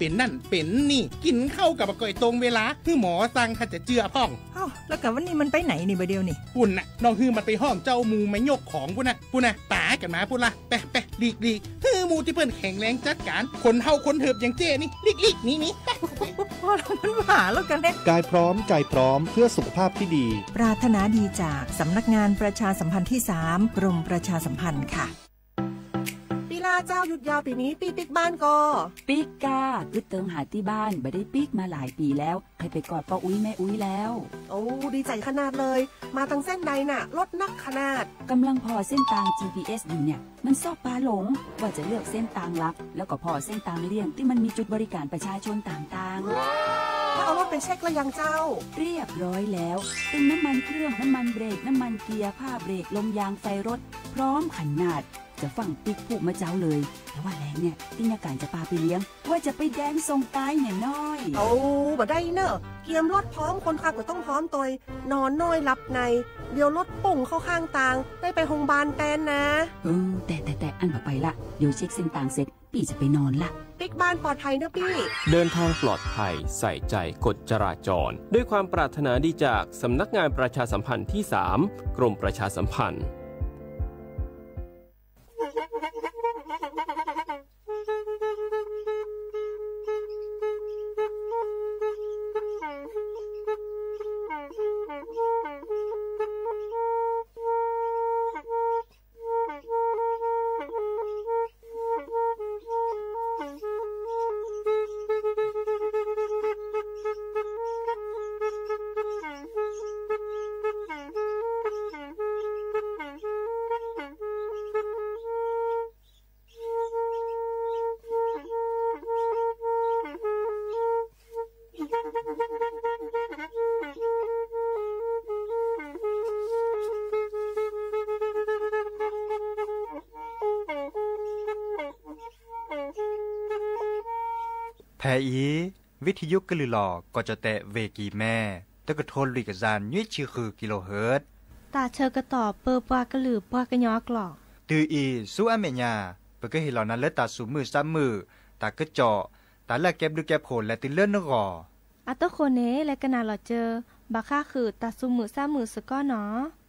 ပ့ၤနၢ်ပ့ၤနံၣ် กินข้าวกับบ่ค่อยตรงเวลา หื้อหมอสั่งถ้าจะเจือพ่อง อ้าว แล้วกับวันนี้มันไปไหนนี่บ่าเดียวนี่ ပုၢ်နၢ် น้องหื้อมันไปห้องเจ้าหมู่มายกของ ปุ้นน่ะ ปุ้นน่ะ ป๋ากันมาปุ้นละ ไปไป หลีกหลีก หื้อหมู่ตี้เปิ้นแข็งแรงจัดการ คนเฒ่าคนเถิบอย่างเจ้นี่ หลีกหลีก หนีหนี ไปไป พอแล้ว มันหาแล้วกันเนี่ย กายพร้อม ใจพร้อม เพื่อสุขภาพที่ดี ปรารถนาดีจากสำนักงานประชาสัมพันธ์ที่สาม กรมประชาสัมพันธ์ค่ะ ปีลาเจ้าหยุดยาวปีนี้ ปี้ปิ๊กบ้านก่อ ปิ๊กก้า กึ๊ดเติงหาตี้บ้าน บ่ได้ปิ๊กมาหลายปีแล้ว ใครไปกอดป้าอุ๊ยแม่อุ๊ยแล้ว โอ้ ดีใจขนาดเลย มาทางเส้นใดน่ะ รถนักขนาด กำลังผ่อเส้นตาง จีพีเอส อยู่เนี่ย มันซอกปาหลง ว่าจะเลือกเส้นตางลับ แล้วก็ผ่อเส้นตางเลี่ยงที่มันมีจุดบริการประชาชนต่างๆ แล้วเอารถไปเช็คแล้วยังเจ้า เรียบร้อยแล้ว เติมน้ำมันเครื่อง น้ำมันเบรก น้ำมันเกียร์ ผ้าเบรก ลมยาง ไฟรถ พร้อมขนาด จะฟั่งปิ๊กผู้มาเจ้าเลย แต่ว่าแลงเนี่ย ตี้ยาก๋านจะปาไปเลี้ยง ว่าจะไปแดนส่งตายเนี่ยน้อย เอา บ่ได้เนอะ เกียมรถพร้อม คนขับก็ต้องพร้อมตวย นอนน้อยหลับใน เดี๋ยวรถปุ่งเข้าข้างตาง ได้ไปโฮงพยาบาลแตนนะ เออ แต่ แต่ แต่ อั้นบ่ไปละ เดี๋ยวเช็คเส้นตางเสร็จ ปี้จะไปนอนละ ปิ๊กบ้านปลอดภัยเนอะปี้ เดินทางปลอดภัย ใส่ใจกฎจราจร ด้วยความปรารถนาดีจากสำนักงานประชาสัมพันธ์ที่สาม กรมประชาสัมพันธ์ ဖဲအံၤ ဝံထံယုကလုၢ်လီၤ ကီၢ်ကၠီၣ်တဲၣ် ဝ့ၢ်ကံၢ်မဲ တကထိလွံၢ်ကယၤနွံဆံဃု ကံလိဟၢၣ် တၢ်ဆၢကတီၢ်ပၢပှၤကလုာ်ပှၤကညီအကျိာ် တုၤအံၤဆူအမဲာ်ညါ ပကဟ့ၣ်လီၤနၤလၢတၢ်သူၣ်မုာ်သးမုာ် တၢ်ကစီၣ် တၢ်လၢကဲဘျုးကဲဖှိၣ်လဲၤတုၤလၢနဂီၢ် အတဃိန့ၣ် လဲၤကနၣ်လီၤစၢၤ ဘၣ်ဃးဃုာ်တၢ်သူၣ်မုာ်သးမုာ်စ့ၢ်ကီးနီၤ.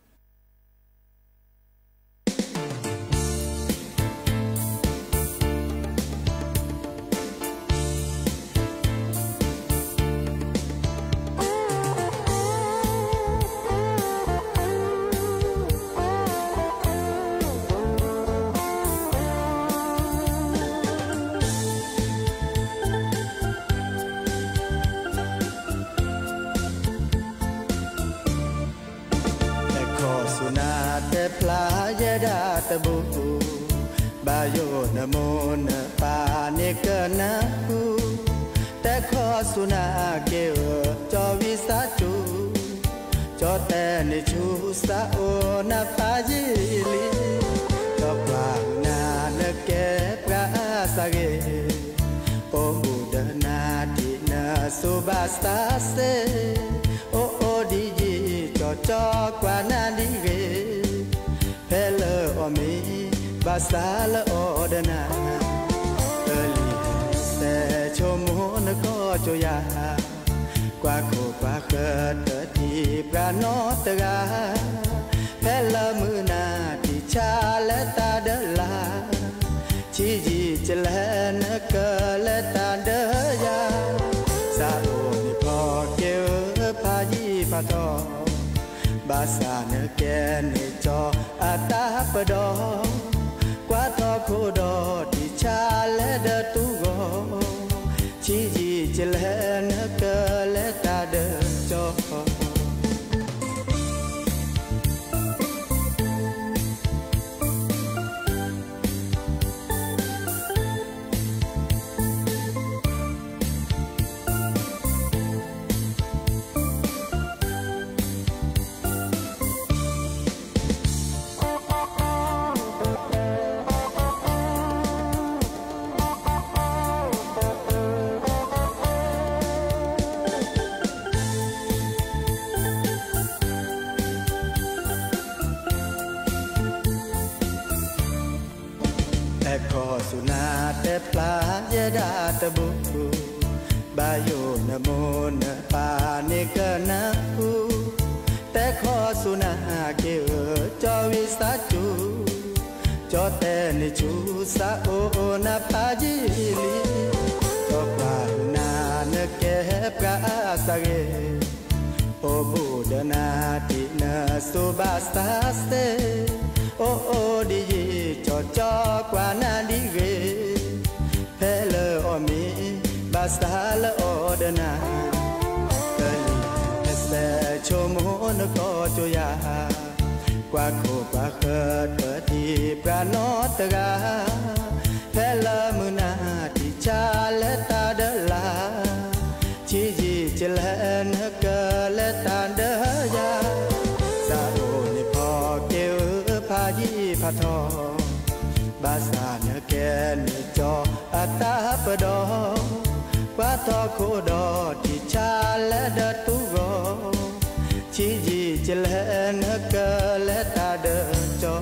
တခီဆူနၤတဲဖျါယဲဒၣ်တဘူၣ် ဘၣ်ယိၣ်နမိၢ်နပၢ်န့ၣ်ကနၢ်ဟူ တခီဆူနၤက့ၤဧၢ ကၠီဝံသးစူၤ ကၠီတဲန့ၣ်ဆူသးအိၣ်နဖးယံာ်လံ ကၠီကွၢ်နၤနကဲပှၤအသးဂ့ၤ အိၣ်မူဒီးနၤဒ်နသူၣ်ဘၣ်သးစ့ၢ် အိၣ်အိၣ်ဒ်ယံၤ ကၠီကၠီကွၢ်နၤဒ်ဂ့ၤ ဖဲလၢအီၣ်မ့ၤ ဘၣ်သးလၢအီၣ်ဒီးနၤ အလံၤသဲဆိကမိၣ်နကီၢ်ကၠိယၤ ကွၢ်ခိၣ်ကွၢ်ဃၢၤတထံၣ်ပှၤနီတဂၤ ဖဲလၢမုၢ်နၤထံၣ်ဆါလဲၤတၢ်ဒီးလါ ဆံးယံာ်ကလဲၤနကလဲၤတၢ်ဒီးကၠီ သးအိၣ်န့ၣ်ဖီက့ၤဧၢ ဖးယံာ်ဖးထီ ဘၣ်ဆၣ်နကဲန့ၣ်ကၠီအတၢ်ပဒီ ကွၢ်ထီၣ်ခိၣ်ဒီးထံၣ်ဆါလဲၤဒီးတူၢ်ဂီၤ ဆံးယံာ်ကလဲၤနကလဲၤတၢ်ဒီးကၠီ တခီဆူနၤတဲဖျါယဲဒၣ်တဘူၣ် ဘၣ်ယိၣ်နမိၢ်နပၢ်န့ၣ်ကနၢ်ဟူ, တဲခီဆူနၤက့ၤဧၢ ကၠီဝံသးစူၤ, ကၠီတဲန့ၣ်ဆူသးအိၣ်နပၢ်ယံာ်လံ, ကၠီကွၢ်နၤနကဲပှၤအသးဂ့ၤ, အိၣ်ဘူးဒီးနၤဒ်နသူၣ်ဘၣ်သးသ့, အိၣ်အိၣ်ဒ်ယံာ်ကၠီကၠီကွၢ်နၤဒ်ဂ့ၤ, ဖဲလၢအီၣ်မ့ၤ ဘၣ်ဆၣ်လၢအီၤဒီးနၤ, ကလံၤကစဲးဆိကမိၣ်နကီၢ်ကၠိယၤ, ကွၢ်ခိၣ်ကွၢ်ဃၢၤတၢ်ထံၣ်ပှၤနီတဂၤ, ဖဲလၢမုၢ်နၤထံၣ်ဆါလဲၤတၢ်ဒီးလၢ်, ဆံးယံာ်ကလဲၤနကလဲၤတၢ်ဒီးယၤ, သးအိၣ်န့ၣ်ဖီက့ၤဧၢဖးယံာ်ဖးထီ, ဘၣ်ဆၣ်နကဲန့ၣ်ကၠီအတၢ်ပဒီ, ကွၢ်ထီၣ်ခိၣ်ဒီးထံၣ်ဆါလဲၤဒီးတူၢ်ဂီၤ, ဆံးယံာ်ကလဲၤနကလဲၤတၢ်ဒီးကၠီ.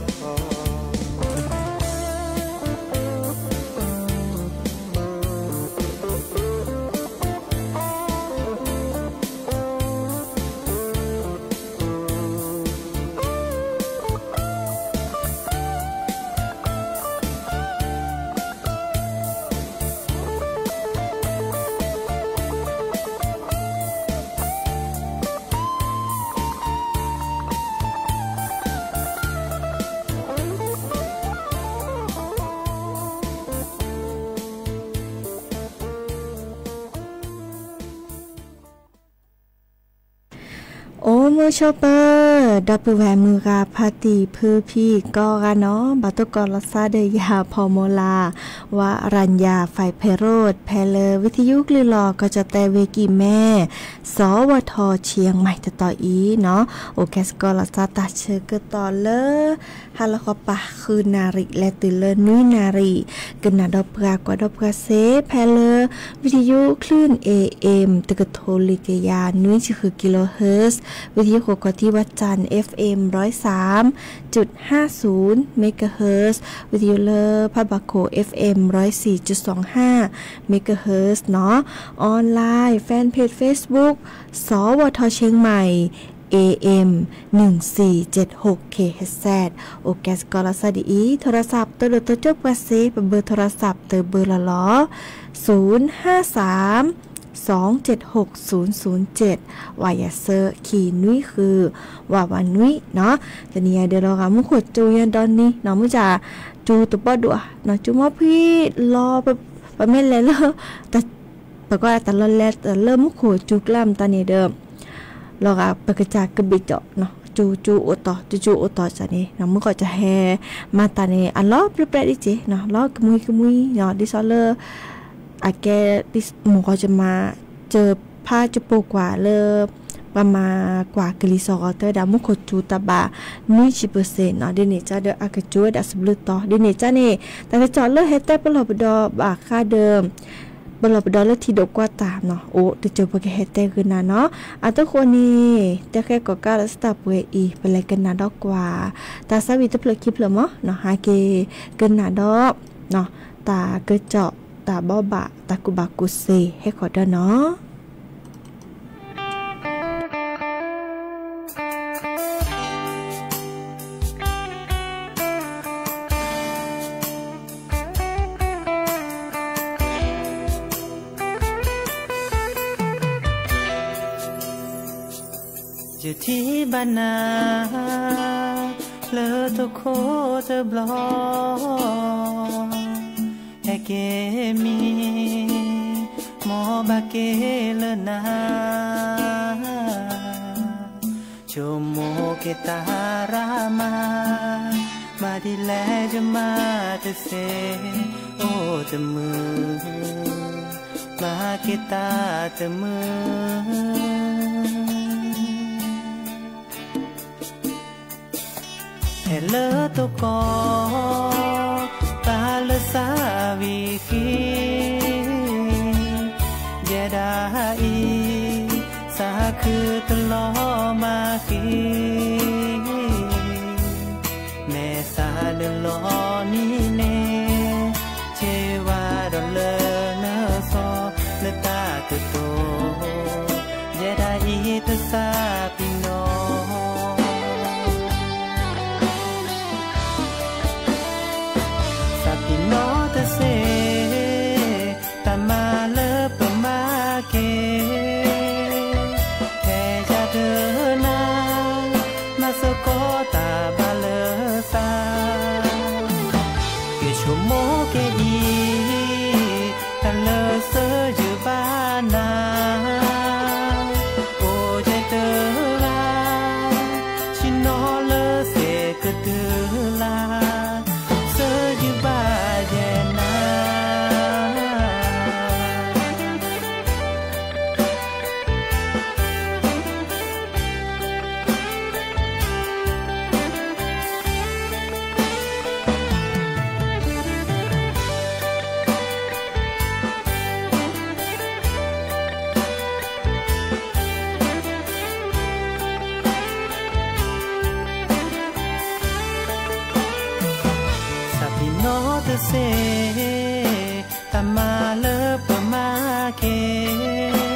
အိၣ်မုာ်ဆိးပၢၤ ဒီပုၢ်ဝဲၢ်မုၢ်ဂၤဖါတံၢ်ဖုဖံကိးဂၤနီၣ်, ဘၣ်တိၢ်ကီးလီၤသးဒီးယၤဖီမီၤလၤ ဝါရၤညါ ဖဲးဖဲးရိး ဖဲလၢဝံသယုကလုၢ်လီၤ ကီၢ်ကၠီၣ်တဲၣ်ဝ့ၢ်ကံၢ်မဲ စီၤဝီၤထီၣ်ဆံမံၤတတီၤအံၤနီၣ်, အိၣ်ကဲစ့ၢ်ကီးလီၤသးတၢ်ဆၢကတီၢ်လၢ ဟါလီၤဃီပၤဃုနၣ်ရံၣ် လဲၤတုၤလၢနွံနၣ်ရံၣ်, ကနၣ်ဒီးပှၤကွၢ်ဒီးပှၤစ့ၢ် ဖဲလၢ ဝံသယုကလုၢ် เอเอ็ม တကထိလၢကယၤနွံဆံဃု kilohertz, ဝံသယုဃိာ်ကီၢ်ထံဝၣ်စၣ် เอฟเอ็ม ร้อยสามจุดห้าศูนย์ megahertz, ဝံသယုလၢဖးဘၣ်ခိၣ် เอฟเอ็ม ร้อยสี่จุดสองห้า megahertz နီၣ်, online fanpage Facebook စီၤဝီၤထီၣ်ဆံမံၤ เอเอ็ม หนึ่งสี่เจ็ดหก เคเอสแซด အိၣ်ကဲစ့ၢ်ကီးလီၤသးဒ်အံၤ, โทรศัพท์ တၢ်ဒိၣ်တၢ်ကၠိပှၤစ့ၢ် ပဘၢ โทรศัพท์ တၢ်ဘၢလီၤလီၤ, ศูนย์ห้าสาม สองเจ็ดหก ศูนย์ศูนย์เจ็ด ဝးယၤဆၢ ခံနွံဃု ဝးဝးနွံနီၣ်, တနံၤအံၤဒီးလီၤဂာ်မူခိၣ်စူၤညါဒီနံၤနီၣ်, မုၢ်စၢ် စူၤတဘီဒိၣ်ဧါနီၣ်, စူၤမီဖှံလီၤ, ပမ့ၢ်လဲၤလၢ ပကွၢ်တၢ်လီၤလဲၤတၢ်လၢမူခိၣ်စူၤကျါမတၤန့ၣ်ဒီး လီၤဂာ်ပကစၢ်ကဘ့ၣ်ကၠီၣ်နီၣ်, စူၤ စူၤအိၣ်တီၢ် စူၤ စူၤအိၣ်တီၢ်စ့ၢ်န့ၣ်နီၣ်, မုၢ်ကီၢ်စ့ၢ်ဟဲ မၤတၢ်န့ၣ် အလီၤပြဲပြဲဒ်က့ၢ်နီၣ်, လီၤကမှံကမှံနီၣ်, ဒ်သိးလၢ အကဲ မုၢ်ကီၢ်စ့ၢ်မၤ စၢၤဖးစၢၤပိာ်ကွၢ်လၢ ပှၤမၤကွၢ်ကလံၤစိးဂီၤတဲဝဲဒၣ် မူခိၣ်စူၤတၢ်ဘၣ် နွံဆံပၢၢ်စ့ၣ်နီၣ်, ဒ်န့ၣ်ကဒီးအကစူၤဝဲဒၣ်စဘျုးတီၤ, ဒ်န့ၣ်ကန့ၣ် တၢ်ကစီၣ်လၢဟဲတဲပလီၢ်ပဒီဘၣ်ဃးဒီး ပလီၢ်ပဒီလၢထံဒိၣ်ကွၢ်တၢ်နီၣ်, အိၣ်တစၢၢ်ပကဟဲတဲဂ့ၤနၤနီၣ်, အတဃိန့ၣ် တဲဃဲကီးကါလၢစတၢ်ပှဲၤအံၤ ပလဲၤကနၣ်ဒီးကွၢ် တၢ်ဆါဝံၤတဖျၢၣ်ခံဖျၢၣ်မးနီၣ်, ဟဲက့ၤကနၣ်ဒီး တၢ်ကစီၣ် တၢ်ဘိးဘၣ် တၢ်ကူၣ်ဘၣ်ကူၣ်သ့ ဟဲဃီၤဒီးနီၣ်. ယထံၣ်ဘၣ်နၤ လၢတခိၣ်တဘျီ ဟဲက့ၤမံ မ်ဘၣ်က့ၤလၢနၤ ဆိကမိၣ်က့ၤတၢ်ရၤမၤ မၤဒ်လဲၣ်ယမၤတသ့ အိၣ်တမုာ် မၤက့ၤတၢ်တမုာ် ဟဲလၢတကီၢ် တၢ်လၢသးဝံၤဃံ ယဲဒၣ်အံၤ သးခုတလီၤမၢ်ဃံ မဲာ်သးနုာ်လီၤနံၤန့ၣ် ဆ့ဝါဒီးလၢနစီ လၢတၢ် တတိၢ်, ယဲဒၣ်အံၤတစးပံၤနီၣ်, စးပံၤနီၣ်တစ့ၢ်, တၢ်မၤလၢပမၤက့ၤ, ဖဲယၤဒၢနၤ, မၤသကိးတၢ်ဘၣ်လၢသး က့ၤဆိကမိၣ်က့ၤအံၤ, တၢ်လၢသၢယုၢ်ဘၣ်နၤ, အိၣ်ယဲၢ်တဂၤ, ဆ့ၣ်နီၤလၢစဲးကဒုလၢ်, သၢယုၢ်ဘၣ်ယဲၢ်နၤ စးပံၤနီၣ်တစ့ၢ်, တၢ်မၤလၢပမၤက့ၤ,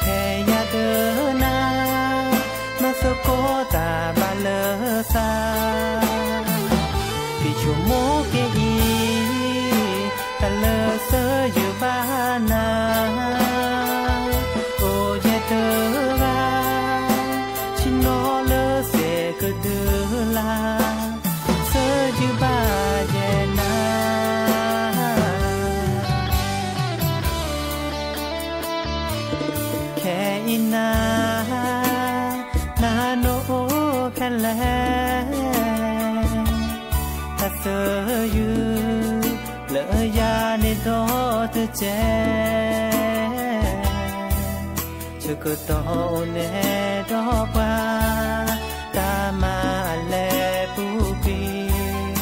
ဖဲယၤဒၢနၤ, မၤသကိးတၢ်ဘၣ်လၢသး က့ၤဆိကမိၣ်က့ၤအံၤ, တၢ်လၢသၢယုၢ်ဘၣ်နၤ, အိၣ်ယဲၢ်တဂၤ, ဆ့ၣ်နီၤလၢစဲးကဒုလၢ်, သၢယုၢ်ဘၣ်ယဲၢ်နၤ ခဲအံၤနၤ, နၤနအိၣ်ဖဲလဲၣ်, တၢ်သၢယုၢ်လၢယၤန့ၣ်ဒီးတကဲ, ဆၢကတီၢ်အိၣ်န့ၣ်ဒီးပှၤ, တၢ်မၤအလဲၤပူၤကွံာ်,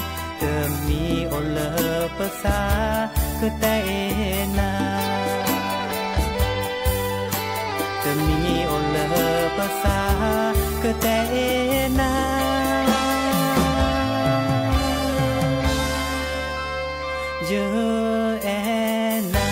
တမံၤအိၣ်လၢပသးကတဲအ့ၣ်နၤ တမံၤအိၣ်လၢပသးကတဲအ့ၣ်နၤ, ယအဲၣ်နၤ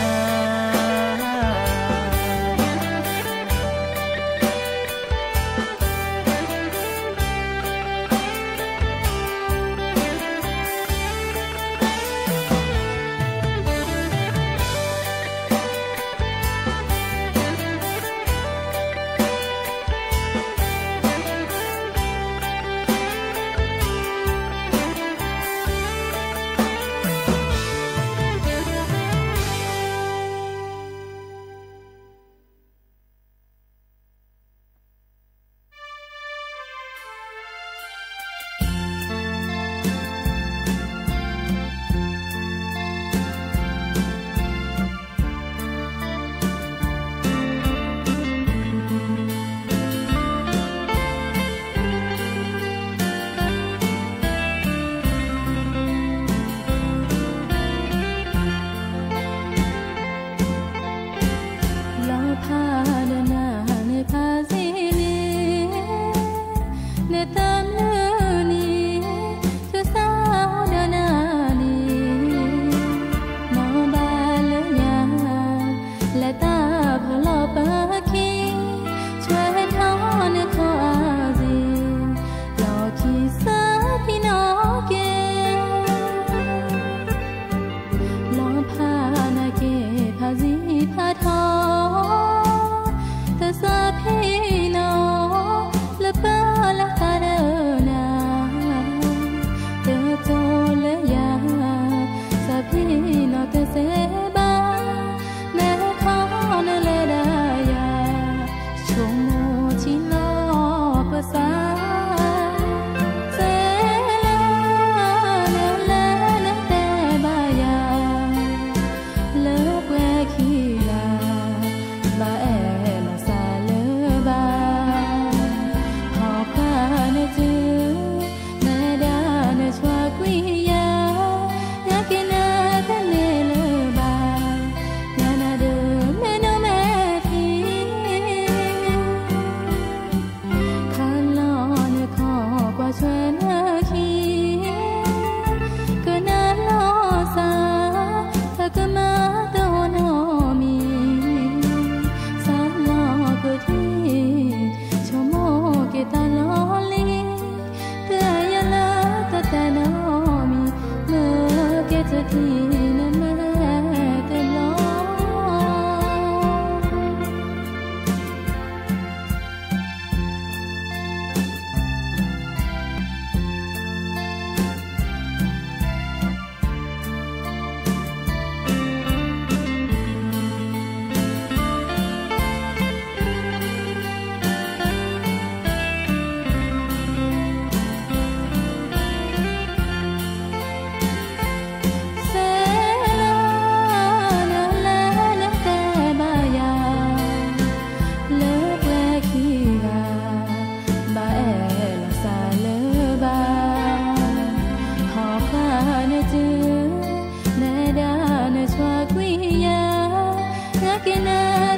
က့ၤနၤ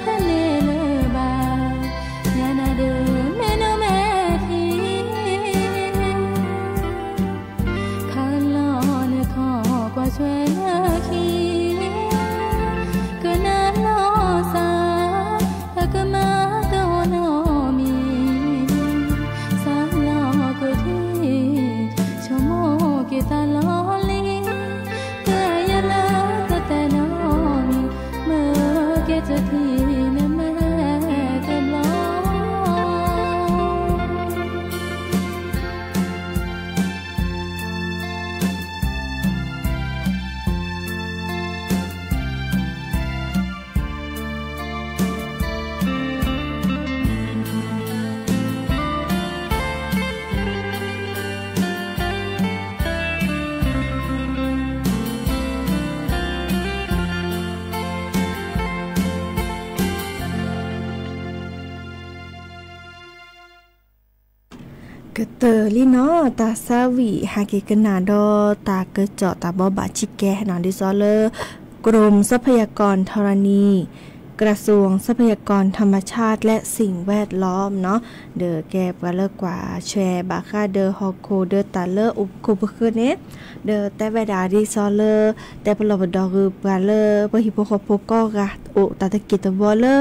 တန့ၢ်လၢၤဘၣ်, ယၤနၤဒုးမ့ၢ်နမဲာ်ချံ ခးလီၤနခီၣ်ကွၢ်ဆွဲနခံ, ကနၣ်လီၤစၢ် အကမၤတအိၣ်နီတမံၤ, စၢ်လီၤကထံၣ် ဆိကမိၣ်က့ၤသးလီၤလံ, ကယဲၢ်လၢကတဲနီတမံၤ, မ့ၢ်ကဲတထံၣ်နမဲာ်တဘျီ. ကတၢၢ်လံနီၤ တၢ်ဆါဝံၣ် ဟးက့ၤကနၣ်ဒီးတၢ်ကစီၣ်တၢ်ဘိးဘၣ်ဆံးကဲနီၤ ဒ်သိးလၢ กรมทรัพยากรธรณี กระทรวงทรัพยากรธรรมชาติและสิ่งแวดล้อมနီၤ ဒီးကဲပှၤလၢကွၢ်ဆှဲဘၣ်ဃးဒီးဟီၣ်ခိၣ်ဒီးတၢ်လၢအိၣ်ခိးပဃၢၤန့ၣ် ဒီးတဲဝဲဒၣ်ဒ်သိးလၢ တဲပလီၢ်ပဒီးဂ့ၤပှၤလၢ ပဟံၣ်ဖိဃီဖိကိးဂၤ အိၣ်တၢ်တက့ၢ်တဝီလၢ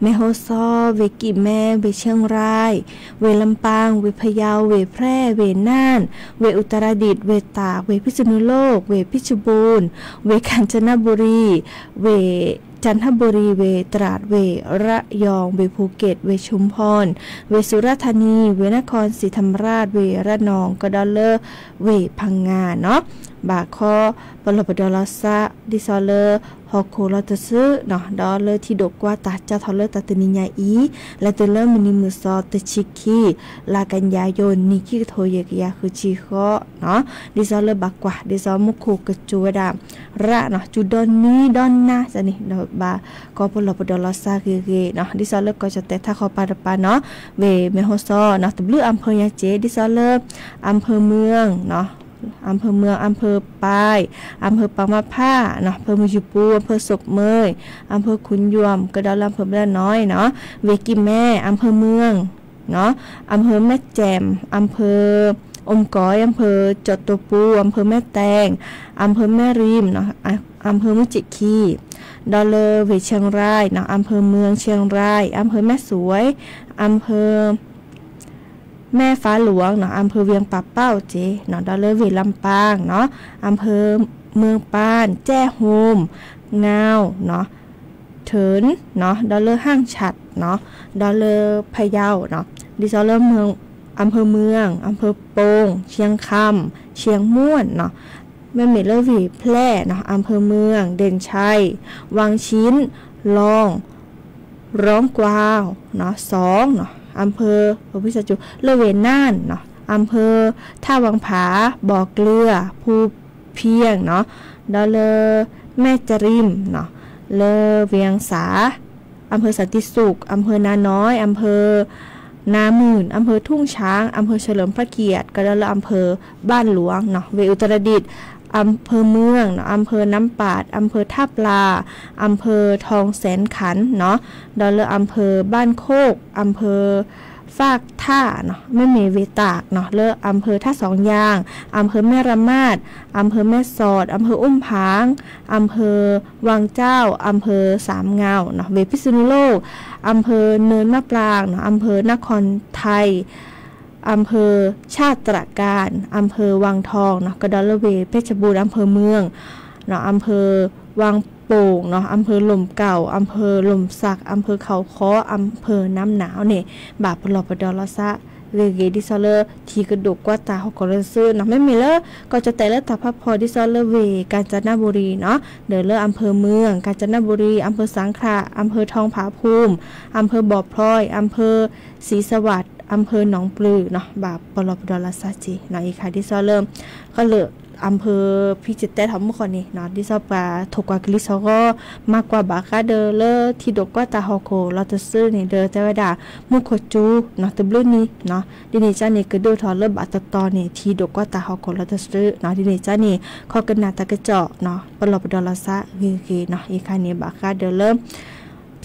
မဲၢ်ဟီၣ်စီ, ဝ့ၢ်ကံၣ်မဲ, ဝ့ၢ်ချၢၣ်ရၢၣ်, ဝ့ၢ်လမ်းပန်း, ဝ့ၢ်ဖယီ, ဝ့ၢ်ဖြဲ, ဝ့ၢ်နၢၼ်ႉ, ဝ့ၢ်အူတရဒံၣ်, ဝ့ၢ်တၢ်, ဝ့ၢ်ဖံးစနူလိၣ်, ဝ့ၢ်ဖံးစဘူၣ်, ဝ့ၢ်ကၣ်စနဘူရံ, ဝ့ၢ် จันทบุรี, ဝ့ၢ်တြၢတ်ႇ, ဝ့ၢ်ရယီၣ်, ဝ့ၢ်ภูเก็ต, ဝ့ၢ်ชุมพร, ဝ့ၢ်สุราษฎร์ธานี, ဝ့ၢ်นครศรีธรรมราช, ဝ့ၢ်ระนอง ကဒီးလၢ ဝ့ၢ်พังงาနီၤ ဘၣ်ခီ ပလီၢ်ပဒီးလီၤသး ဒ်သိးလၢ ဟီၣ်ခိၣ်လီၤတစုနီၤ ဒီးလၢထံဒိၣ်ကွၢ်တၢ်ကၢ်ထီၣ်လၢတၢ်တနံၤညါအံၤ လဲၤတုၤလၢမုၢ်နံၤမုၢ်သီတဆံခံ လါကညီယိၤ နံၣ်ခံကထိယဲၢ်ကယၤဃုဆံဃိးနီၤ ဒ်သိးလၢဘၣ်ကွၢ် ဒ်သိးမူခိၣ်ကစူၤဝဲဒၣ် ရၣ်နီၤ စူၤဒီနွံဒီနၤန့ၣ် ဒီးဘၣ်ကီပလီၢ်ပဒီးလီၤသးဂ့ၤဂ့ၤနီၤ ဒ်သိးလၢကီၢ်ကၠီၣ်တဲာ်ထးခီပၤတပၤနီၤ ဝ့ၢ်မဲၢ်ဟီၣ်စီနီၤ တဘျုးအမ်ၣ်ဖိၣ်ညါစ့ၢ် ဒ်သိးလၢ อำเภอเมืองနီၤ อำเภอเมือง อำเภอปาย อำเภอปางมะผ้าနီၤ อำเภอมีจุปู อำเภอศพเมย อำเภอขุนยวม ကဒီးလၢ อำเภอแม่น้อยနီၤ ဝ့ၢ်ကံၣ်မဲ อำเภอเมืองနီၤ อำเภอแม่แจ่ม อำเภออมก๋อย อำเภอจตุภู อำเภอแม่แตง อำเภอแม่ริมနီၤ อำเภอแม่จิกคี ဒီးလၢဝ့ၢ်เชียงรายနီၤ อำเภอเมืองเชียงราย อำเภอแม่สวย อำเภอ แม่ฟ้าหลวงနီၤ อำเภอเวียงป่าเป้าစ့ၢ်နီၤ ဒီးလၢဝ့ၢ်ลำปางနီၤ อำเภอเมืองปาน แจ้โฮม งาวနီၤ เถินနီၤ ဒီးလၢห้างฉัตรနီၤ ဒီးလၢพะเยาနီၤ ဒ်သိးလၢ อำเภอเมือง อำเภอปง เชียงคำ เชียงม่วนနီၤ မ့မ့ၢ်လၢဝ့ၢ်ဖျဲၣ်နီၤ อำเภอเมือง เด่นชัย วังชิ้น ลอง ร้องกวางနီၤ สองနီၤ อำเภอ လၢဝ့ၢ်နၢၼ်ၣ်နီၤ อำเภอท่าวังผา บ่อเกลือ ภูเพียงနီၤ ဒီးလၢ แม่จริมနီၤ လၢ เวียงสา อำเภอสันติสุข อำเภอนาน้อย อำเภอนาหมื่น อำเภอทุ่งช้าง อำเภอเฉลิมพระเกียรติ ကဒီးလၢ อำเภอบ้านหลวงနီၤ ဝ့ၢ်อุตรดิตถ์ อำเภอเมืองနီၤ อำเภอน้ำปาด อำเภอท่าปลา อำเภอทองแสนขันธ์နီၤ ဒီးလၢ อำเภอบ้านโคก อำเภอ ฟากท่าနီၤ မ့မ့ၢ်ဝ့ၢ်တၢ်နီၤ လၢ อำเภอท่าสองยาง อำเภอแม่ระมาด อำเภอแม่สอด อำเภออุ้มผาง อำเภอวังเจ้า อำเภอสามเงาနီၤ ဝ့ၢ်พิษณุโลก อำเภอเนินมะปรางနီၤ อำเภอนครไทย อำเภอชาตรการ อำเภอวังทองနီၤ ကဒီးလၢဝ့ၢ် เพชรบูรณ์ อำเภอเมืองနီၤ อำเภอวังโป่งနီၤ อำเภอหล่มเก่า อำเภอหล่มสัก อำเภอเขาค้อ อำเภอน้ำหนาวန့ၣ် ဘၣ်ပလီၢ်ပဒီးလီၤသး ဂ့ၤဂ့ၤ ဒ်သိးလၢ ထံကဒိၣ်ကွၢ်တၢ်ဟီၣ်ခိၣ်လီၤတစုနီၤ မ့မ့ၢ်လၢ ကီၢ်ကၠီၣ်တဲာ်လၢတၢ်ဖးဖီ ဒ်သိးလၢဝ့ၢ် กาญจนบุรีနီၤ ဒီးလၢ อำเภอเมือง กาญจนบุรี อำเภอสังขะ อำเภอทองผาภูมิ อำเภอบ่อพลอย อำเภอศรีสวัสดิ์ อำเภอหนองปลือနီၤ ဘၣ်ပလီၢ်ပဒီးလီၤသးစ့ၢ်နီၤ အံၤခါ ဒ်သိးလၢ ကီၢ်လၢ อำเภอ ဖံကတဲထီၣ်မူဃီန့ၣ်နီၤ ဒ်သိးပှၤထိၣ်ကွၢ်ကလံၤစ့ၢ်ကီး မၤကွၢ်ဘၣ်ဃးဒီးလၢထံဒိၣ်ကွၢ်တၢ်ဟီၣ်ခိၣ်လီၤတစုန့ၣ် ဒီးတဲဝဲဒၣ် မူခိၣ်စူၤနီၤ တဘျုးနံၤနီၤ ဒ်န့ၣ်ကါန့ၣ် ကဒိၣ်ထီၣ်လၢဘၣ်တတီၤန့ၣ် ထံဒိၣ်ကွၢ်တၢ်ဟီၣ်ခိၣ်လီၤတစုနီၤ ဒ်န့ၣ်ကါန့ၣ် ခီကနၣ်တၢ်ကစီၣ်နီၤ ပလီၢ်ပဒီးလီၤသးဂ့ၤဂ့ၤနီၤ အံၤခါန့ၣ် ဘၣ်ဃးဒီးလၢ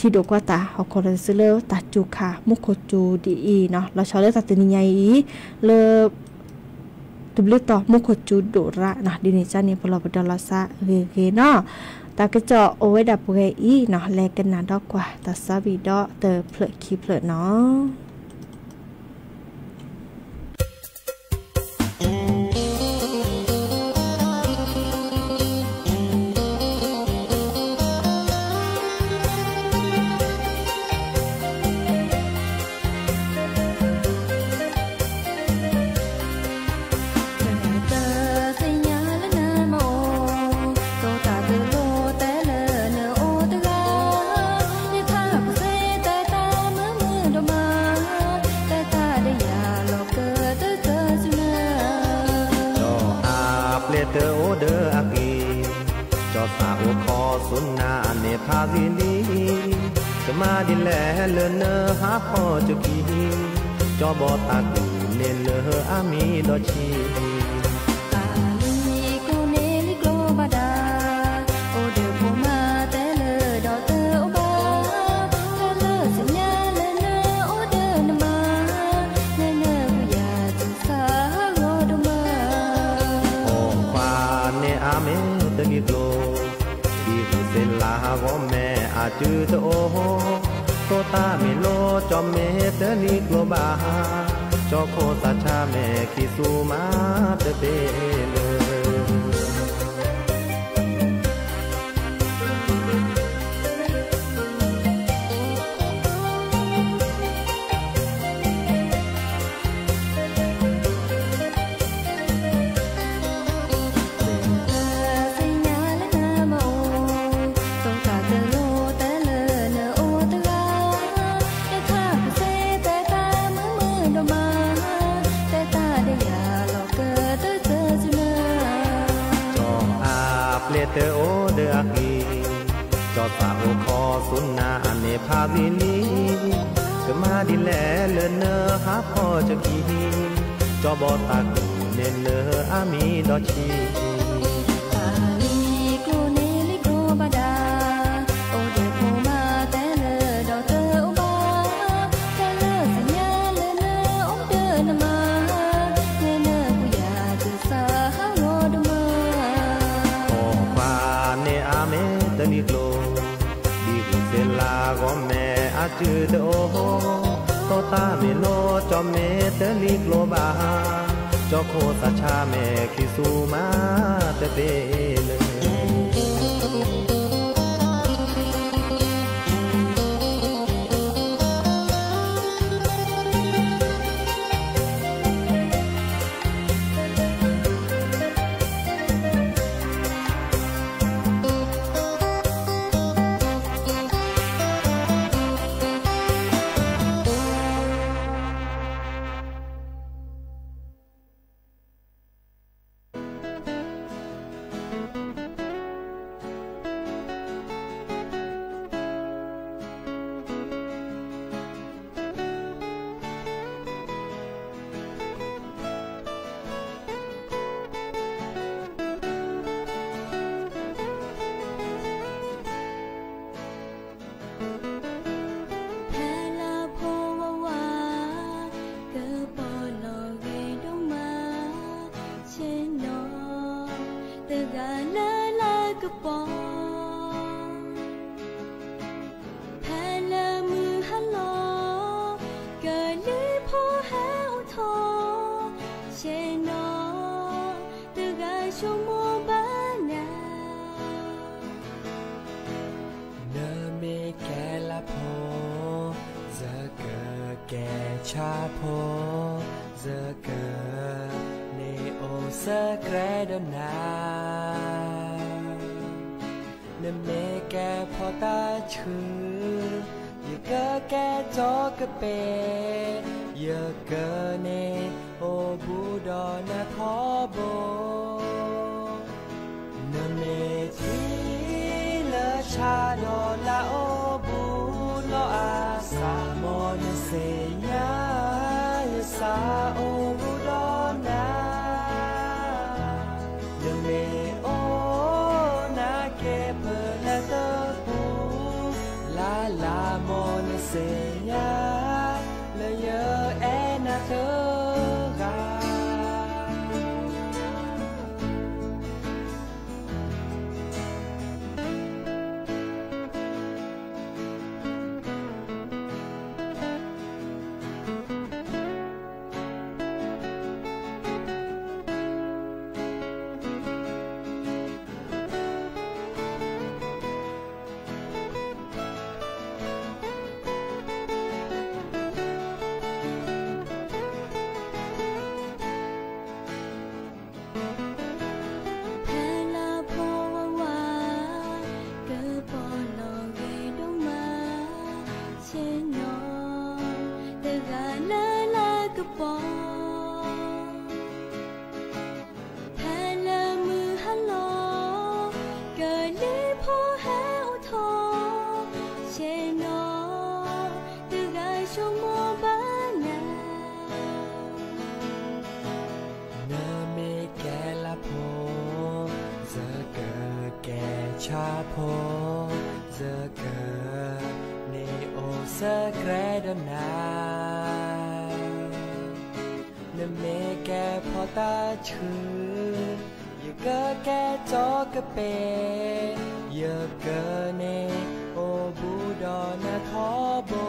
ထံၣ်ဒိၣ်ကွၢ်တၢ်ဟီၣ်ခိၣ်လီၤတစုလၢတၢ်စူၤခါ မူခိၣ်စူၤဒ်အံၤနီၤ, လီၤဆီလၢတၢ်တနံၤညါအံၤ လၢ တဘျုးတီၢ်မူခိၣ်စူၤဒိၣ်ရၣ်နီၤ, ဒ်န့ၣ်ကန့ၣ် ပလီၢ်ပဒီလီၤသးဂ့ၤဂ့ၤနီၤ, တၢ်ကစီၣ်အိၣ်ဝဲဒၣ်ပှဲၤအံၤနီၤ, လဲၤကနၣ်ဒီးကွၢ်တၢ်သးဝံၣ်ဒီးတဖျၢၣ်ခံဖျၢၣ်နီၤ. သ့ၣ်ညါလၢနမၤအိၣ် တိၢ်တၢ်တလိၣ်တဲလၢနအိၣ်တဂၤ, ယထးခိၣ်စ့တဲတၢ်မုာ်မုာ်ဒိၣ်မး, တဲတၢ်ဒီးယၤလီၤကတၢၢ်တစၢၤဆူနၤ, ဒီးအပျဲၢ်တအိၣ်ဒီးအဂ့ၤ, ကၠီသးအိၣ်ခီဆူနၤန့ၣ်ဖးဂ့ၤလံ, ကမၤဒ်လဲၣ်လၢနဟးဖီၣ်ကၠိခံ, ကၠီဘီတၢ်ကူၣ်န့ၣ်လၢအမံၤဒီးဆံး တၢ်လံၤကျိၤန့ၣ်လံၤကျိၤဘၣ်ဒၣ်, အိၣ်ဒီးဖိမါတဲလၢဒီးတအိၣ်ဘၣ်, တၢ်လၢသ့ၣ်ညါလၢနအိၣ်ဒီးနမါ, နနၢ်ဟူယၤတၢ်သးဟးဂီၤဒိၣ်မး, အိၣ်ခွါန့ၣ်အါမ့ၢ်တလံၤကျိၤ, ဒ်ဂုာ်သ့ၣ်လၢဂီၢ်မဲာ်အစုတအိၣ်, တိၢ်တၢ်မ့ၢ်လိကၠီမဲာ်တလံၤကျိၤဘၣ်, ကၠီခိၣ်သးဆါမဲာ်ခံဆူမၤတဘ့ၣ်လၢ သ့ၣ်ညါလၢနမၤအိၣ်, တိၢ်တၢ်တလိၣ်တဲလၢနအိၣ်တဂၤ, ယထးခိၣ်စ့တဲတၢ်မုာ်မုာ်ဒိၣ်မး, တဲတၢ်ဒီးယၤလီၤကတၢၢ်တစၢၤဆူနၤ, ကၠီအပျဲၢ်တအိၣ်ဒီးအဂ့ၤ, ကၠီသးအိၣ်ခီဆူနၤန့ၣ်ဖးဂ့ၤလံ, ကမၤဒ်လဲၣ်လၢနဟးဖီၣ်ကၠိခံ, ကၠီဘီတၢ်ကူၣ်န့ၣ်လၢအမံၤဒီးဆံး တၢ်လံၤကျိၤန့ၣ်လံၤကျိၤဘၣ်ဒၣ်, အိၣ်ဒီးဖိမါတဲလၢဒီးတအိၣ်ဘၣ်, တၢ်လၢသ့ၣ်ညါလၢနအိၣ်ဒီးနမါ, နနၢ်ဟူယၤတၢ်သးဟးဂီၤဒိၣ်မး, အိၣ်ခွါန့ၣ်အါမ့ၢ်တလံၤကျိၤ, ဒ်ဂုာ်သ့ၣ်လၢဂီၢ်မဲာ်အစုတအိၣ်, တိၢ်တၢ်မ့ၢ်လိကၠီမဲာ်တလံၤကျိၤဘၣ်, ကၠီခိၣ်သးဆါမဲာ်ခံဆူမၤတဘ့ၣ်လၢ ဖဲလၢဖိဝးဝး ကပီၤလီၤဂ့ၤဒိၣ်မး, ဆ့ၣ်နီၤတဂၤလၢလၢကပီၤ, ဖဲလၢမုၢ်ဟါလီၤ ကလံၤဖိဟဲအိၣ်ထီၣ်, ဆ့ၣ်နီၤတဂၤဆိကမိၣ်ဘၣ်နၤ နမ့ၢ်ကဲလၢဖိ, ယကကဲဆၣ်ဖိ, ယကန့ၢ်အိၣ်စဲကြဲဒီးနၤ, နမ့ၢ်ကဲဖီတၢ်ဆှု, ယကကဲကၠီကပ့ၤ, ယကန့ၢ်အိၣ်ဘူးဒီးနၤထီဘိ နမ့ၢ်ထံလၢဆါဒီးလၢအိၣ်ဘူးလီၤအသး, မ်နသ့ၣ်ညါ ယသးအိၣ်ဘူးဒီးနၤ, နမ့ၢ်အိၣ်နၤကဲပလၢတပူၤ, လၢ်လၢ် မ်နသ့ၣ်ညါ လၢယအဲၣ်နၤတဂၤ. ဖဲလၢဖိဝဲဝါ ကပီၤလီၤဂ့ၤဒိၣ်မး, ဆ့ၣ်နီၤ တဂၤလၢလၢကပီၤ ဖဲလၢမုၢ်ဟါလီၤ ကလံၤဖိဟဲအိၣ်ထီၣ်, ဆ့ၣ်နီၤ တဂၤဆိကမိၣ်ဘၣ်နၤ. နမ့ၢ်ကဲလၢဖိ ယကကဲဆၣ်ဖိ, ယကန့ၣ်အိၣ်ဆၢကြဲဒီးနၤ. နမ့ၢ်ကဲဖီတၢ်ဆှု, ယကကဲကၠီကပ့ၤ, ယကန့ၣ်အိၣ်ဘူးဒီးနၤထီဘိ.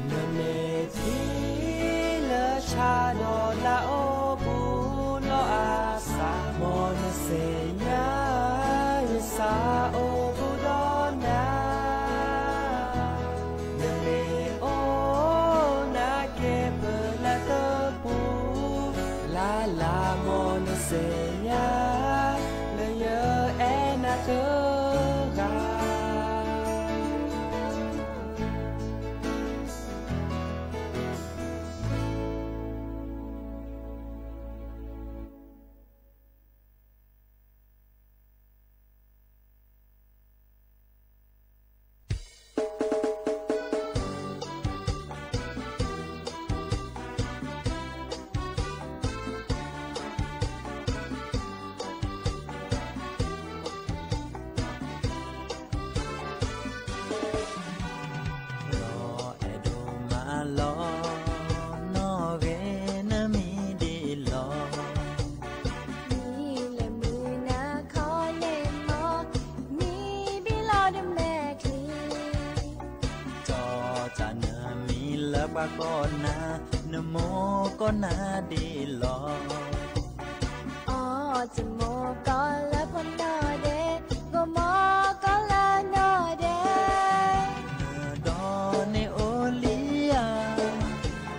နမ့ၢ်ထံလၢဆၣ်ဒီးလၢအိၣ်ဘူးလီၤအသး, မ်နသ့ၣ်ညါ ယသးအိၣ်ဘူးဒီးနၤ. နမ့ၢ်အိၣ်နၤက့ၤပလၢတပူၤ လၢ်လၢ် မ်နသ့ၣ်ညါ လၢယအဲၣ်နၤတဂၤ. လီၤအဲၣ်ဒိၣ်မးလီၤ, နီၣ်ဂ့ၤနမံၤဒ်လီၤ. မံၤလၢမုၢ်နၤခီန့ၣ်မီၤ, မံၤဘံလီၤတမဲာ်ချံ. ကၠီတၢ်နမံၤလၢပှၤကိးနၤ, နမိၢ်ကိးနၤဒ်လီၤ. အီ ယမိၢ်ကိးလၢဖိနီၢ်ဒဲး, မိၢ်မိၢ်ကိးလၢနီၢ်ဒဲး. နဒီန့ၣ်အိၣ်လံဧါ,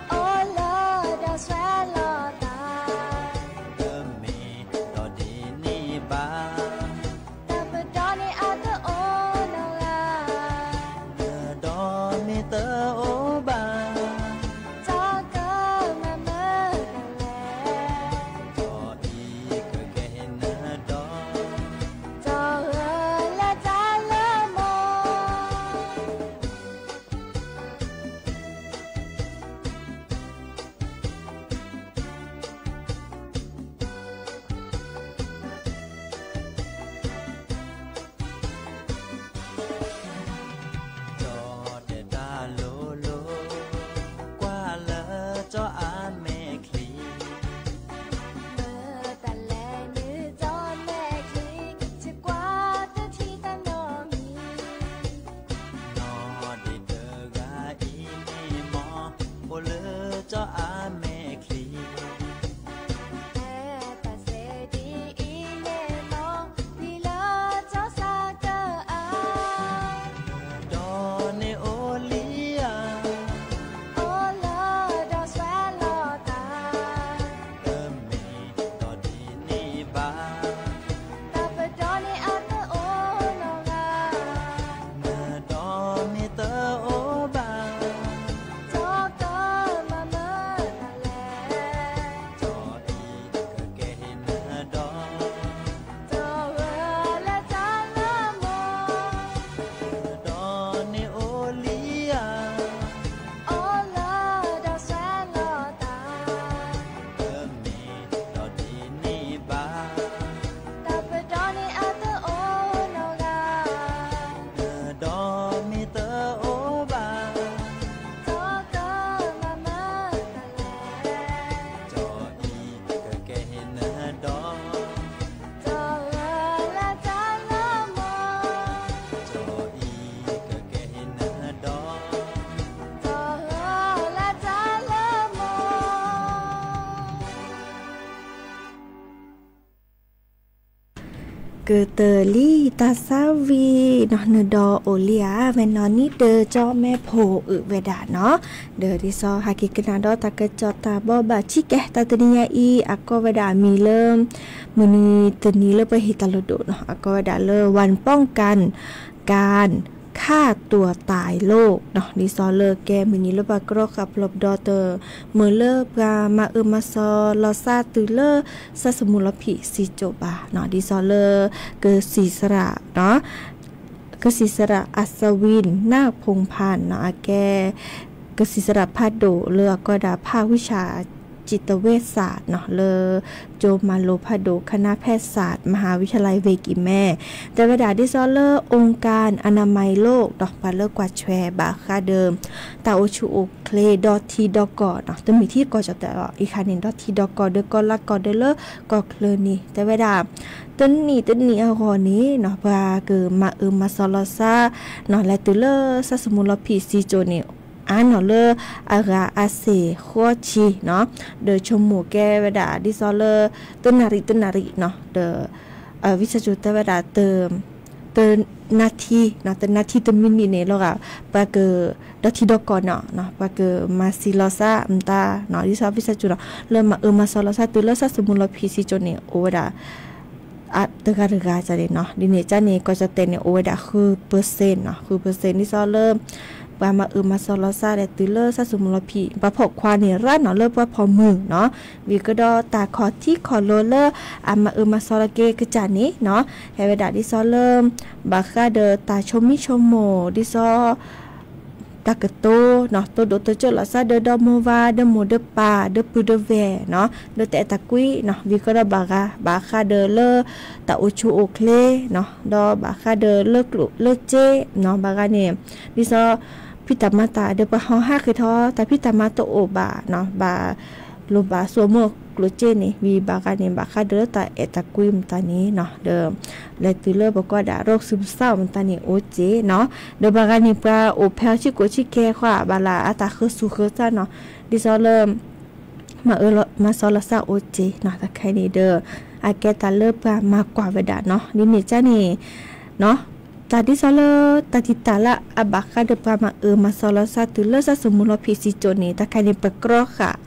အိၣ်လၢဒီးဆွဲလီၤသး, တမ့ၢ်ဒီးဒ်န့ၣ်ဘၣ်. တၢ်ပဒီန့ၣ်အတအိၣ်နီတဂၤ, နဒီမ့ၢ်တအိၣ်ဘၣ်. တၢ်ကမၤမုာ်ဒၣ်လဲာ်, ဒီးအံၤကကဲနဒီ ကတၢၢ်လံတၢ်သးဝံၣ်နီၤ နဒီးအိၣ်လံဧါ, ဝဲနီၤနံၤဒၢကၠီမဲဖိအုးဝဲဒၣ်နီၤ, ဒီးဒ်သိးဟဲက့ၤကနၣ်ဒီးတၢ်ကစီၣ်တၢ်ဘိးဘၣ်ဆံးကဲ တၢ်တနံၤညါအံၤ အကိးဝဲဒၣ်အမံၤလၢ မုၢ်နံၤတနံၤလၢပှၤဟ့ၣ်တၢ်လိၣ်ဒိၣ်နီၤ အကိးဝဲဒၣ်လၢ วันป้องกันการฆ่าตัวตายโลก နီၤ, ဒ်သိးလၢကဲမုၢ်နံၤလၢပှၤကြီဃာ်ပလီၢ်ပဒီတၢ် မ့ၢ်လၢပှၤမၤအၢမၤစီၤလီၤသးတုၤလၢ သးသမူလီၤဖံးစံကၠိၣ်ဘၣ်နီၤ, ဒ်သိးလၢ ကစံးစရၣ် ကစံးစရၣ် อัศวิน นาคพงษ์พันธ์ နီၤ အကဲ ကစံးစရၣ်ဖးဒိၣ်လၢအကိးဒၣ် ภาควิชาจิตเวชศาสตร์ နီၤ လၢ ကၠိမၤလိဖးဒိၣ် คณะแพทยศาสตร์ มหาวิทยาลัยเวกอีแม တဲဝဲဒၣ်ဒ်သိးလၢ องค์การอนามัยโลก ဒီး ပှၤလၢကွၢ်ထွဲဘၣ်ဃးဒီး တၢ်အိၣ်ဆူၣ်အိၣ်ချ့ ဒီထံဒီကီၢ်နီၤ, တမ့ၢ်ထံကီၢ်ကၠီၣ်တဲာ်အီၤ အံၤခါန့ၣ် ဒီထံဒီကီၢ် ဒီးကီၢ်လါကီၢ်ဒီးလၢကီၢ်ချၢန့ၣ် တဲဝဲဒၣ် တနံၣ်တနံၣ်အဂီၢ်န့ၣ်နီၤ ပှၤကမၤအၢမၤစီၤလီၤသးနီၤ လဲၤတုၤလၢသးသမူလီၤဖံးစံကၠိၣ်န့ၣ် အါနီၤလၢအဂၤအဆံးဃိးဆံနီၤ, ဒီးဆိကမိၣ်ကဲဝဲဒၣ်ဒ်သိးလၢ တနၣ်ရံၣ်တနၣ်ရံၣ်နီၤ, ဒီး ဝံသးစူၤတဲဝဲဒၣ် တနၣ်ထံ တနၣ်ထံတမံးနံးန့ၣ်လီၤဂာ် ပှၤက ဒီထံဒီကီၢ်နီၤ ပှၤကမၤစံးလီၤသးမတၤနီၤ ဒ်သိးဝံသးစူၤနီၤ လၢမၤအၢမၤစီၤလီၤသးတုၤလၢသးသမူလီၤဖံးစံကၠိၣ်န့ၣ် အိၣ်ဝဲဒၣ် တဂၤတဂၤန့ၣ်နီၤ, ဒ်န့ၣ်ကန့ၣ် ကီၢ်ကၠီၣ်တဲာ်န့ၣ် အိၣ်ဝဲဒၣ်ဃုပၢၢ်စ့ၣ်နီၤ, ဃုပၢၢ်စ့ၣ် ဒ်သိးလၢ ပှၤမၤအၢမၤစီၤလီၤသးဒီးတုၤလၢသးသမူလီၤဖံး ပှၤဖီၣ်ခွါန့ၣ် ရၢ်နီၤလၢပှၤဖီၣ်မုၢ်နီၤ, ဝံၤကဒီးတၢ်ခီၣ်ထံးခီၣ်လိၤလၢ အမၤအၢမၤစီၤလီၤက့ၤကစၢ်န့ၣ်နီၤ, ဟဲဝဲဒၣ်ဒ်သိးလၢ ဘၣ်ဃးဒီးတၢ်ဆိမိၣ်ဆိကမိၣ် ဒ်သိး တၢ်ကတိၤနီၤ တိၢ်ဒိၣ်တိၢ်ကၠိၣ်လီၤသးဒီး ဒီမိၢ်ဝၤ ဒီမိၢ်ဒီပၢ် ဒီပုၢ်ဒီဝဲၢ်နီၤ ဒီးတၢ်အဲၣ်တၢ်ကွံနီၤ, ဝံၤကဒီးဘၣ်ဂၤ ဘၣ်ဃးဒီးလၢ တၢ်အိၣ်ဆူၣ်အိၣ်ချ့နီၤ ဒီးဘၣ်ဃးဒီးလၢကျိၣ်လၢစ့နီၤ, ဘၣ်ဂၤန့ၣ် ဒ်သိး ဖံးတၢ်မၤတၢ်ဒီးပှၤဟီၣ်ဟးဃ့ထီၣ် တၢ်ဖံးတၢ်မၤတအိၣ်ဘၣ်နီၤ, ဘၣ် လိၣ်ဘၣ်စိာ်မိၢ်ကျိၣ်စ့န့ၣ် ဝံၤဘၣ်ဂၤန့ၣ် ဘၣ်ဃးဒီးလၢတၢ်အဲၣ်တၢ်ကွံမတၤန့ၣ်နီၤ, ဒီး လဲၤတုၤလၢပကိးဒၣ် โรคซึมเศร้า မတၤန့ၣ် အိၣ်က့နီၤ, ဒီးဘၣ်ဂၤန့ၣ် ပှၤအိၣ်ဖဲအီၤဆံးကိာ်ဆံးကဲဃီ ဘၣ်လၢအတၢ်ဃၢၤဆူၣ်ဃၢၤသးနီၤ, ဒ်သိးလၢ မၤအၢမၤစီၤလီၤသးအိၣ်က့နီၤ, တၢ်ခဲအံၤန့ၣ်ဒီး အကဲတၢ်လၢပှၤမၤကွၢ်ဝဲဒၣ်နီၤ, ဒ်န့ၣ်ကန့ၣ် တၢ်ဒ်သိးလၢ တၢ်တံာ်တာ်လၢအဘၣ်ဃးဒီးပှၤမၤအၢမၤစီၤလီၤသးတုၤလၢသးသမူလီၤဖံးစံကၠိၣ်န့ၣ် တၢ်ခဲအံၤန့ၣ် ပကြီဃာ်နီၤ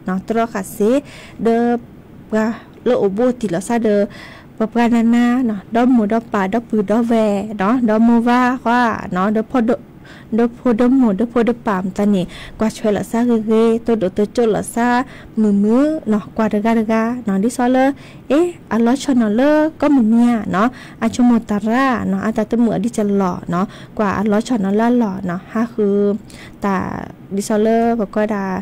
ကြီဃာ်စ့ ဒီး ပှၤလၢအိၣ်ဘူးတံၢ်လီၤသးဒီး ပှၤပှၤနၤနၤနီၤ ဒီမိၢ်ဒီပၢ် ဒီပုၢ်ဒီဝဲၢ်နီၤ ဒီမိၢ်ဝၤဃီနီၤ ဒီဖိဒီမိၢ် ဒီဖိဒီပၢ်မတၤန့ၣ် ကွၢ်ထွဲလီၤသးဂ့ၤဂ့ၤ တိၢ်ဒိၣ်တိၢ်ကၠိၣ်လီၤသး မုာ်မုာ်နီၤ ကွၢ်တဂၤတဂၤနီၤ ဒ်သိးလၢ အ့ အလီၤဆီၣ်နီၤလၢကီၢ်မဲာ်ညါနီၤ အဆိကမိၣ်တၢ်ရၢနီၤ အတၢ်တမုာ်အဒံးကလီၤနီၤ ကွၢ်အလီၤဆီၣ်နီၤလၢအလီၢ်နီၤ ဟးဃု တၢ် ဒ်သိးလၢပကိးဒၣ်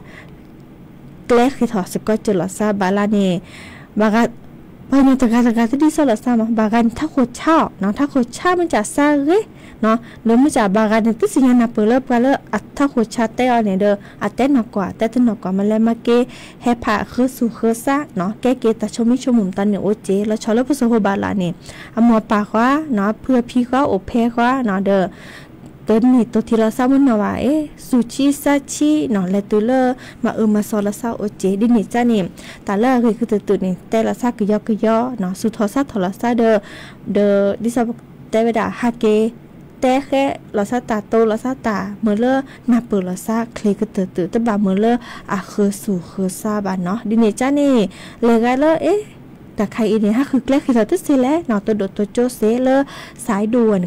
ကျဲဃ့ထီၣ်စ့ၢ်ကီးကၠိၣ်လီၤသးဘၣ်လၢန့ၣ် ဘၣ်ဂၤ ပှၤကညီတဂၤတဂၤတဒ်သိးလီၤသးမး ဘၣ်ဂၤန့ၣ် ထးခိၣ်ဆါအီၤနီၤ ထးခိၣ်ဆါမ့ၢ်ကၢ်သးဂ့ၤနီၤ ဒီးမ့ၢ်ကၢ်ဘၣ်ဂၤန့ၣ် တသ့ၣ်ညါနၢ်ပၢၢ်လၢပှၤလၢအထးခိၣ်ဆါတဲအီၤန့ၣ်ဒီး အတဲနီၢ်ကွၢ် တဲတနီၢ်ကွၢ် မ့ၢ်လဲၤမၤက့ၤ ဟဲဖးဃၢၤဆူၣ်ဃၢၤသးနီၤ ကဲက့ၤတၢ်ဆိမိၣ်ဆိကမိၣ်မတၤန့ၣ်အိၣ်က့ လီၤဆီလၢပစိၤဖိဘၣ်လၢန့ၣ် အမိၢ်အပၢ်ဃီနီၤ အဖုအဖံဃီ အိၣ်ဖဲဃီနီၤ ဒီး တနံၣ်တိၢ်ထံၣ်လီၤသးမုၢ်နီၤဘၣ် အ့ သူၣ်ဆံးသးဆံးနီၤ လဲၤတုၤလၢ မၤအၢမၤစီၤလီၤသးအိၣ်က့ ဒ်န့ၣ်ကန့ၣ် တၢ်လၢအဂ့ၤကတၢၢ်တၢၢ်န့ၣ် တဲလီၤသးကယီကယီနီၤ သူၣ်ထီၣ်သးထီၣ်လီၤသးဒီး ဒီး ဒ်သိးတဲဝဲဒၣ်ဟးက့ၤ တဲဃဲလီၤသးတၢ်တိၤလီၤသးတၢ် မ့ၢ်လၢနၢ်ပၢၢ်လီၤသးချ့ကတၢၢ်တၢၢ် တဘၣ်မ့ၢ်လၢအဃၢၤဆူၣ်ဃၢၤသးဘၣ်နီၤ ဒ်န့ၣ်ကန့ၣ် လဲၤဂၤလၢ အ့ တၢ်ခါအံၤန့ၣ် ဟးဃုကျဲဃ့ထီၣ်တသ့လဲၣ်နီၤ တိၢ်ဒိၣ်တိၢ်ကၠိၣ်စ့လၢ สายด่วน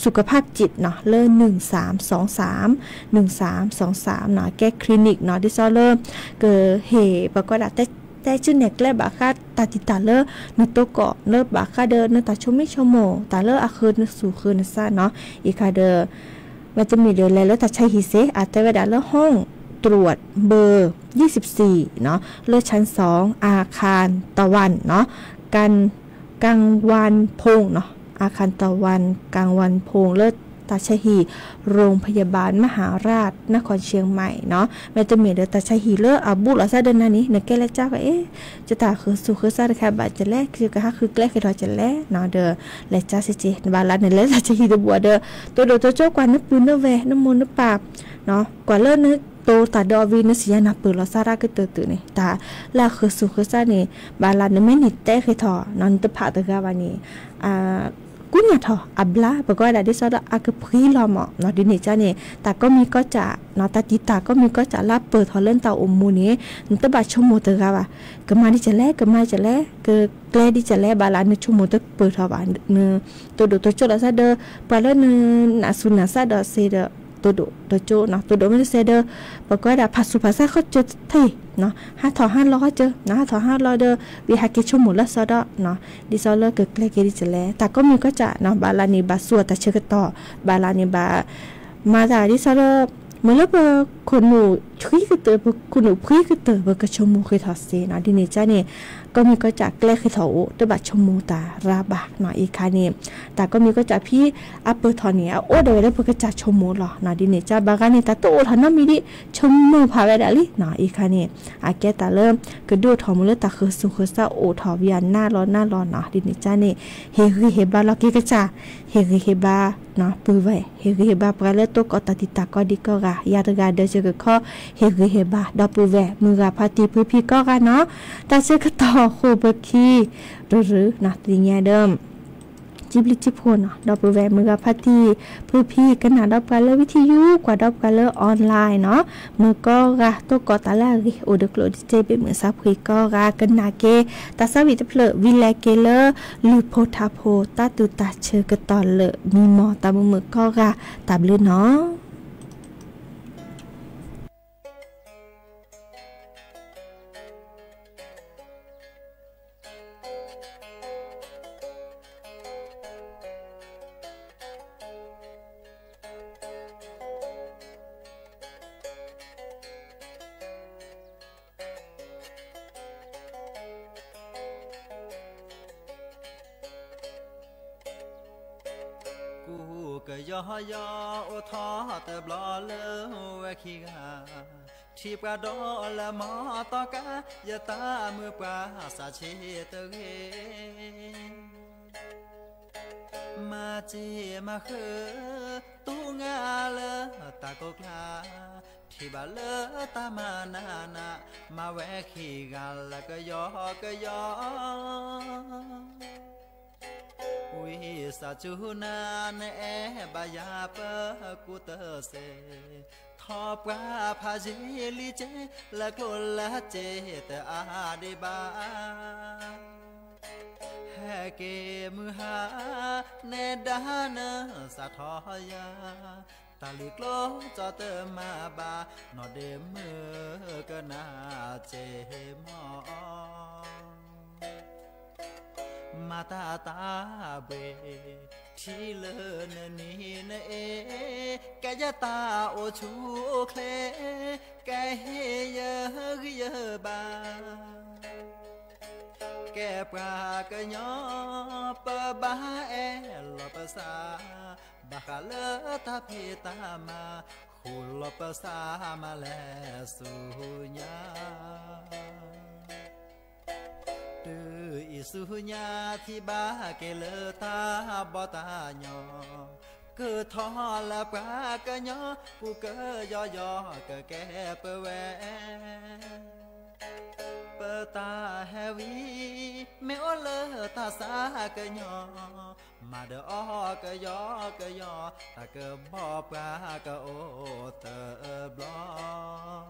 สุขภาพจิตနီၤ လၢ หนึ่งสามสองสาม หนึ่งสามสองสามနီၤ ကဲ clinic နီၤ ဒ်သိးလၢ ကဟ့ၣ် ပကိးဒၣ် တဲဆူနဲၣ်ကျဲဘၣ်ဃးတၢ်တံာ်တာ်လၢ နတိကီၢ်လၢဘၣ်ဃးဒီးနတၢ်ဆိမိၣ်ဆိကမိၣ် တၢ်လၢအဃၢၤနဆူၣ်ဃၢၤနသးနီၤ အံၤခါဒီး မ့တမ့ၢ်ဒီးလဲၤလၢတၢ်ဆါဟံၣ်စ့ အတဲဝဲဒၣ်လၢ ห้องตรวจเบอร์ยี่สิบสี่နီၤ လၢ ชั้นสอง อาคารตะวันနီၤ กังวันพงษ์နီၤ อาคารตะวัน กังวันพงษ์ လၢတၢ်ဆါဟံၣ် โรงพยาบาลมหาราชนครเชียงใหม่နီၤ မ့တမ့ၢ်ဒီးတၢ်ဆါဟံၣ်လၢအဘူးလီၤသးဒီးနၤန့ၣ် နကဲလဲၤကၢ်ဝဲအ့ၣ် ယတၢ်ဃၢၤဆူၣ်ဃၢၤသးတခါဘၣ်ကလဲၣ် ကဟးဃုကျဲဃ့ထီၣ်ကလဲၣ်နီၤ ဒီးလဲၤကၢ်စ့ၢ်ကီး ဘၣ်လၢနလဲၤတၢ်ဆါဟံၣ်တဘျီဒီး တိၢ်ဒိၣ်တိၢ်ကၠိၣ်ကွၢ်နပုၢ်နဝဲၢ် နမိၢ်နပၢ် ကွၢ်လၢန တိၤတၢ်ဒီးအီၤဝံၤ နစံးယၤနၢ်ပၢၢ်လီၤစါရၢ်ကတၢၢ်တုၤန့ၣ် တၢ်လၢအဃၢၤစိၤဃၢၤဆၣ်န့ၣ် ဘၣ်လၢနမ့ၢ်န့ၢ်တဲဃ့ထီၣ် နတဖးတဂၤဘၣ်န့ၣ် ကူၣ်ညါထီၣ်အဘျါ ပကွၢ်ဒၣ်ဒ်သိးဒီးအကဖှံလီၤမး ဒ်န့ၣ်ကါန့ၣ် တၢ်ကိးမံၤကိးစၢ် တၢ်တံာ်တာ်ကိးမံၤကိးစၢ်လၢအပၢၢ်ထီၣ်လၢနတၢ်အိၣ်မူန့ၣ် နတဘၣ်ဆိကမိၣ်တဂၤဘၣ် ကမၤဒ်လဲၣ် ကမၤဒ်လဲၣ် ကကျဲဒ်လဲၣ် ဘၣ်လၢနဆိကမိၣ်တပၢၢ်ထီၣ်ဘၣ် နတိၢ်ဒိၣ်တိၢ်ကၠိလီၤစဲဒီး ပှၤလၢနနၢ်ဆူၣ်နၢ်စၢ်ဒီးစ့ဒီး တိၢ်ဒိၣ်တိၢ်ကၠိ တိၢ်ဒိၣ်မ့ၢ်တစဲဒီး ပကွၢ်ဒၣ်ဖးဆူၣ်ဖးဆါဃီကၢၤထံၣ် ဟးထီၣ်ဟးလီၤဃီကၢၤ ဟးထီၣ်ဟးလီၤဒီး ဝံၤဟဲက့ၤဆိကမိၣ်လၢစီဒီး ဒ်သိးလၢကကျဲက့ၤဒ်လဲၣ် တၢ်ကိးမံၤကိးစၢ် ဘၣ်လၢန့ၣ်ဘၣ်စူၢ်အတၢ်ဆၢကတီၢ် ဘၣ်လၢန့ၣ်ဘၣ် မၤသးဒ်သိးလၢ မ့ၢ်လၢပခိၣ်နူာ်ဆှံကတၢၢ် ပခိၣ်နူာ်ဖှံကတၢၢ် ပကဆိကမိၣ်ဃ့ထီၣ်စ့နီၤ ဒ်န့ၣ်ကါန့ၣ် ကိးမံၤကိးစၢ်ကျဲဃ့ထီၣ်အိၣ် တဘၣ်ဆိကမိၣ်တၢ်ရၤဘၣ်နီၤ အံၤခါန့ၣ် တၢ်ကိးမံၤကိးစၢ်ဖံ အပၢၢ်ထီၣ်န့ၣ် အအိၣ်ဒၣ်ဝဲလၢပကစၢ်ဆိကမိၣ်လီၤနီၤ ဒ်န့ၣ်ကါ ဘၣ်ဂၤန့ၣ် တၢ်တအိၣ်ထီၣ်နီတမံၤဒံး ဆိကမိၣ်ဖးဝဲဒၣ်လံနီၤ အံၤခါန့ၣ် အကဲတၢ်လၢ ကဒုးအိၣ်ထီၣ်မူလၢတၢ်ဃၢၤစိၤဃၢၤဆၣ်အိၣ်ထီၣ်ဝံၤအနးလီၤနးလီၤနီၤ ဒ်န့ၣ်ကါန့ၣ် ဟ့ၣ်ဂံၢ်ဟ့ၣ်ဘါလီၤက့ၤကစၢ် ဟ့ၣ်ဂံၢ်ဟ့ၣ်ဘါ ပုၢ်ဝဲၢ် ဟ့ၣ်ဂံၢ်ဟ့ၣ်ဘါပှၤလၢတိကီးတၢ်တံာ်တာ်ကိးဒံကိးဂၤ ယၤတဂၤဒီးစ့ၢ်ကီး ဟ့ၣ်ဂံၢ်ဟ့ၣ်ဘါ ဒီပုၢ်ဝဲၢ် မုၢ်ဂၤဖါတံၢ်ဖုဖံကိးဂၤနီၤ တၢ်ဆၢကတီၢ်ဃိာ်ပခံ ရူၤရူၤနီၤ သ့ၣ်ညါဒီး စံးဘျုးစံးဖှိၣ်နီၤ ဒီပုၢ်ဝဲၢ် မုၢ်ဂၤဖါတံၢ် ဖုဖံ ကနၣ်ဒီးပှၤလၢဝံထံယူၤ ကွၢ်ဒီးပှၤလၢ online နီၤ မုၢ်ကိးဂၤ တိကီးတၢ်လၢအဂ့ၤ အိၣ်ဒီးကျိၣ်ဒီးစ့ ဘ့ၣ်မုၢ်ဆါဖှံကိးဂၤ ကနၣ်က့ၤ တၢ်ဆၢဝံၤတဖျၢၣ် ဝံၤလဲၤက့ၤလၢ လုၢ်ဖိထါဖိ တၢ်သူၣ်တၢ်ဆၢကတီၢ်လၢမံမီၢ် တၢ်မုာ်မုာ်ကိးဂၤ တၢ်ဘျုးနီၤ ကူၣ်ကယီယီ အိၣ်ထီၣ်တဘျီလၢဝဲခံဂၤ, ထံၣ်ပှၤဒီးလၢမီတီကါ, ယတၢ်မုာ်ပှၤစၢ်ဆ့တဂ့ၤ. မၤစ့မၤဃၢ, တူၢ်ငါလၢတၢ်ကိးကျါ, ထံၣ်ဘၣ်လၢတၢ်မၤနးနး, မၤဝဲခံဂၤလၢကယီကယီ ဝံစၢ်စူနၤ နအဲၣ်ဘၣ်ယၤပကူတစဲး, ထီၣ်ပှၤဖးယံာ်လံစ့, လၢကျိၣ်လၢစ့တအါဒံးဘၣ်. ဟဲက့ၤမုၢ်ဟါ, နဲဒၣ်နစးထီၣ်ယၤ, တၢ်လံၤကျိၣ်ကၠီတမၤဘၣ်, နီၢ်ဒ့မုၣ်ကနၣ်စ့မီၢ် မၤတၢ်တၢ်ဘှ့ၣ်, ထံၣ်လၢနနံၤနအ့, ကဲယတၢ်အိၣ်ဆူၣ်အိၣ်ချ့, ကဲဟ့ၣ်ယဂံၢ်ယဘါ, ကဲပှၤကညီ, ပဘၣ်အဲၣ်လီၤပသး, ဘၣ်ဃးလၢတၢ်ဖံးတၢ်မၤ, ဃူလီၤပသးမၤလဲၤဆူညါ တုၤအံၤဆူညါ ထံၣ်ဘၣ်က့ၤလၢတၢ်ဘီၣ်တၢ်ညီ, ကထီၣ်လၢပှၤကညီ, ကူၣ်ကယီယီကကဲပဝဲ, ပတၢ်ဟဲဝံ, မ့ၢ်အိၣ်လၢတၢ်ဆါကညီ, မၤဒီးအီၣ်ကယီကယီ, တၢ်ကဘီၣ်ပှၤကအိၣ်တဘျီ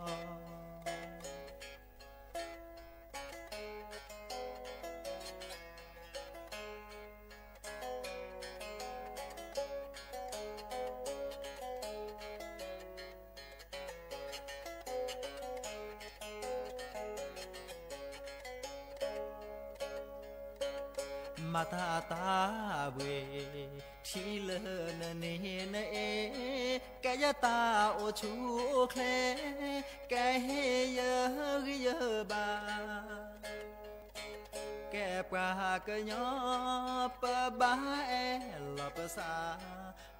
မၤတၢ်တၢ်ဘှ့ၣ်, ထံၣ်လၢနနံၤနအ့, ကဲယတၢ်အိၣ်ဆူၣ်အိၣ်ချ့, ကဲဟ့ၣ်ယဂံၢ်ယဘါ ကဲပှၤကညီ, ပဘၣ်အဲၣ်လီၤပသး,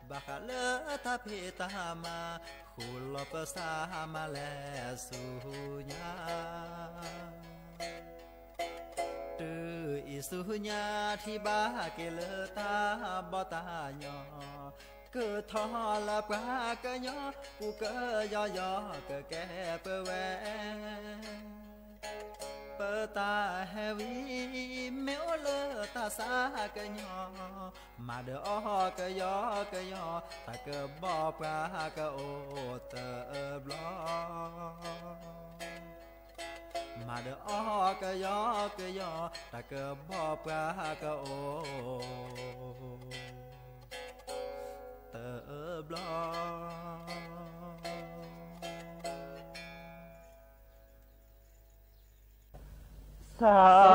ဘၣ်ဃးလၢတၢ်ဖံးတၢ်မၤ, ဃူလီၤပသးမၤလဲၤဆူညါ, တုၤအံၤဆူညါ ထံၣ်ဘၣ်က့ၤလၢတၢ်ဘီၣ်တၢ်ညီ, ကထီၣ်လၢပှၤကညီ ပူၤကယီယီကကဲပဝဲ ပတၢ်ဟဲဝံ မ့ၢ်အိၣ်လၢတၢ်ဆါကညီ မၤဒီးအီၣ်ကယီကယီ တၢ်ကဘီပှၤကအိၣ်တဘျီ မၤဒီးအီၣ်ကယီကယီ တၢ်ကဘီပှၤကအိၣ်တဘျီ သး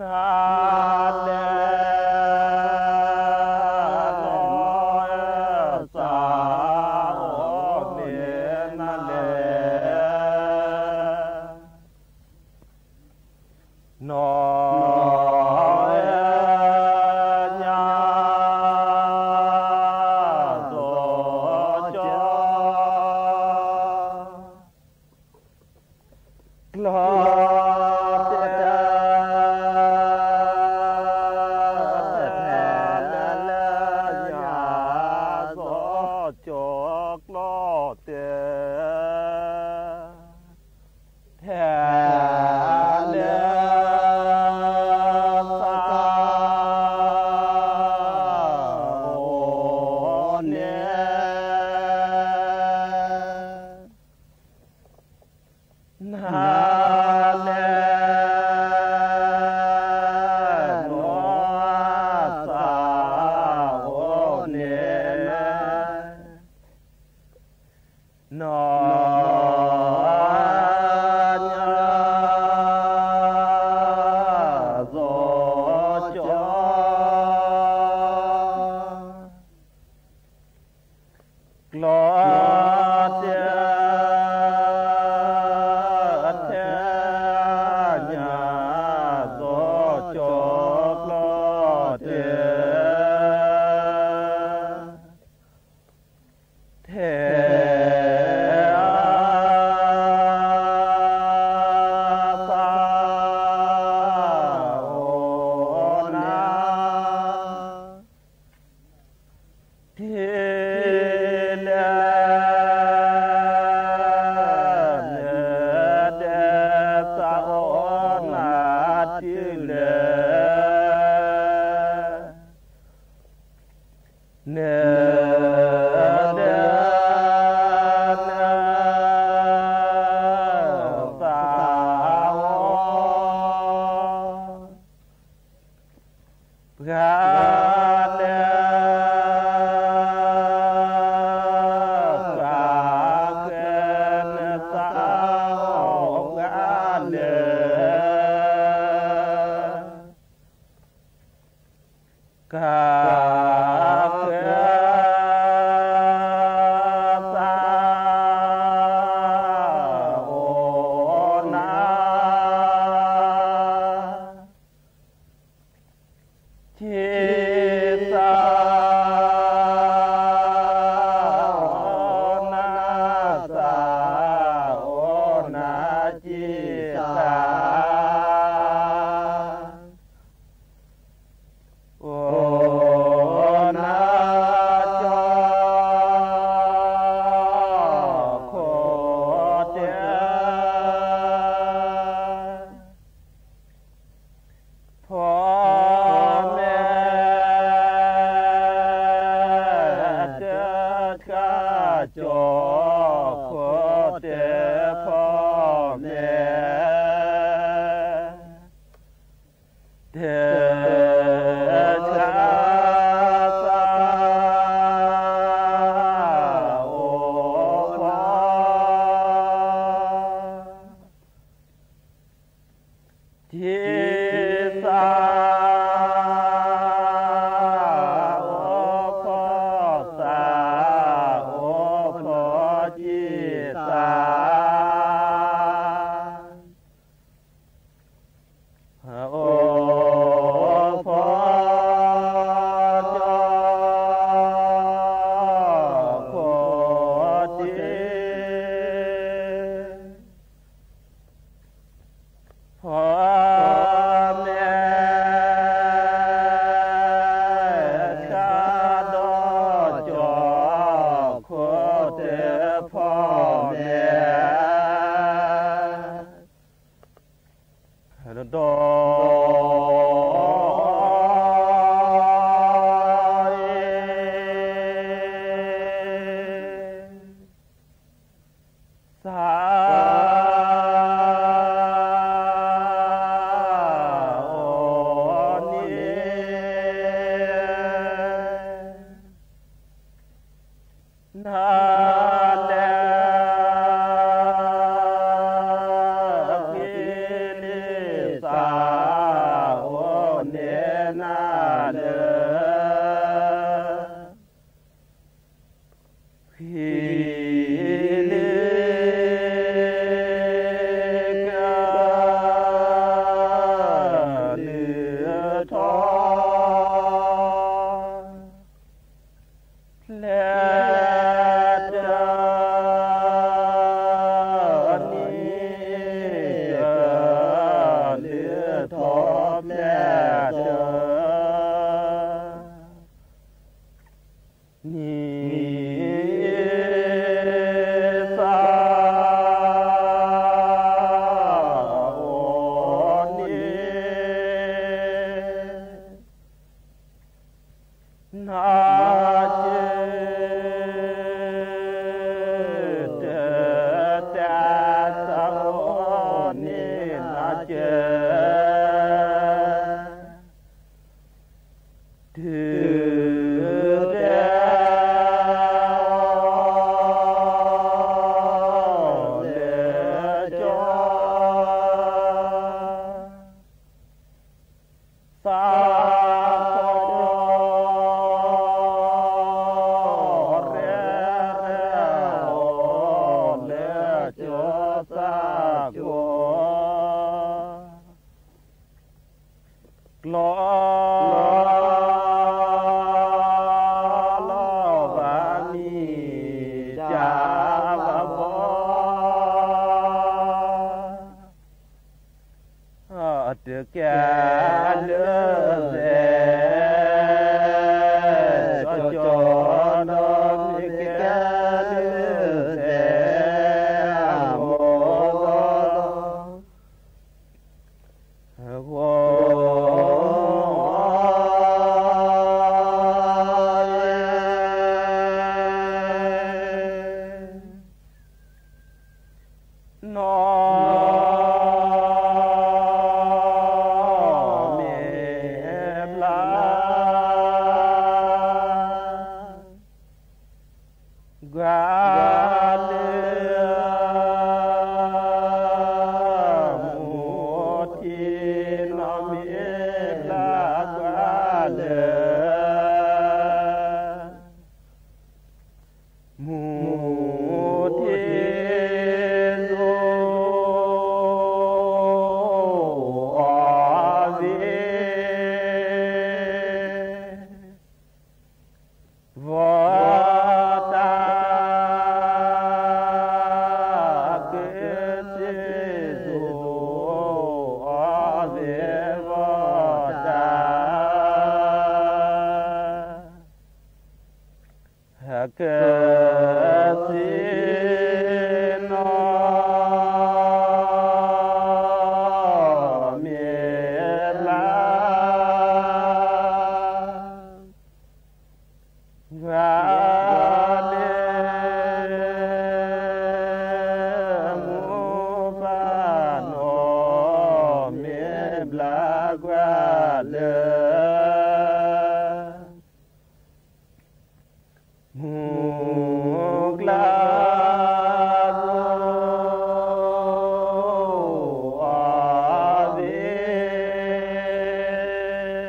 နၤလဲၣ် နၤလဲၣ် နီၢ် ညါစီၤကၠီ ကျီတဲ ဖဲလၢညါစီၤကၠီကျီတဲ ဖဲလၢ သးအိၣ်န့ၣ် နၤလဲၣ် နီၢ် သးအိၣ်န့ၣ် နီၢ် ညါစီၤကၠီ ကျီတဲ ထဲညါ စီၤကၠီကျီတဲ ထဲ သးအိၣ်နၤ ထံလဲၣ် နတဲ သးအိၣ်နၤထံလဲၣ် နတဲ သးအိၣ် ပှၤလဲၣ် ပှၤဃဲ နသးအိၣ်ပှၤလဲၣ် ကဃဲ သးအိၣ်နၤ ထံ သးအိၣ်နၤ သးအိၣ်နၤ တကဲလၢသဲ, ကၠီကၠီနီၣ်မ့ၢ်ကဲလၢသဲ, ကၠီနီၣ်မ့ၢ်ဘျါကွၢ်လၢ အမိၢ်ဂီၢ် နီၣ်မ့ၢ်ဘျါ ကွၢ်လၢ မူထံနီၣ်မ့ၢ်ဘျါကွၢ်လၢ မူထံစိအီၤသ့ၣ် ဘီတၢ်ကစ့ၢ်စိအီၤသ့ၣ်ဘီတၢ် ကစ့နီၣ်မ့ၢ်ဘျါ ကွၢ်လၢ မူပၢ်နီၣ်မ့ၢ်ဘျါကွၢ်လၢ မူကျါ အီၤသ့ၣ်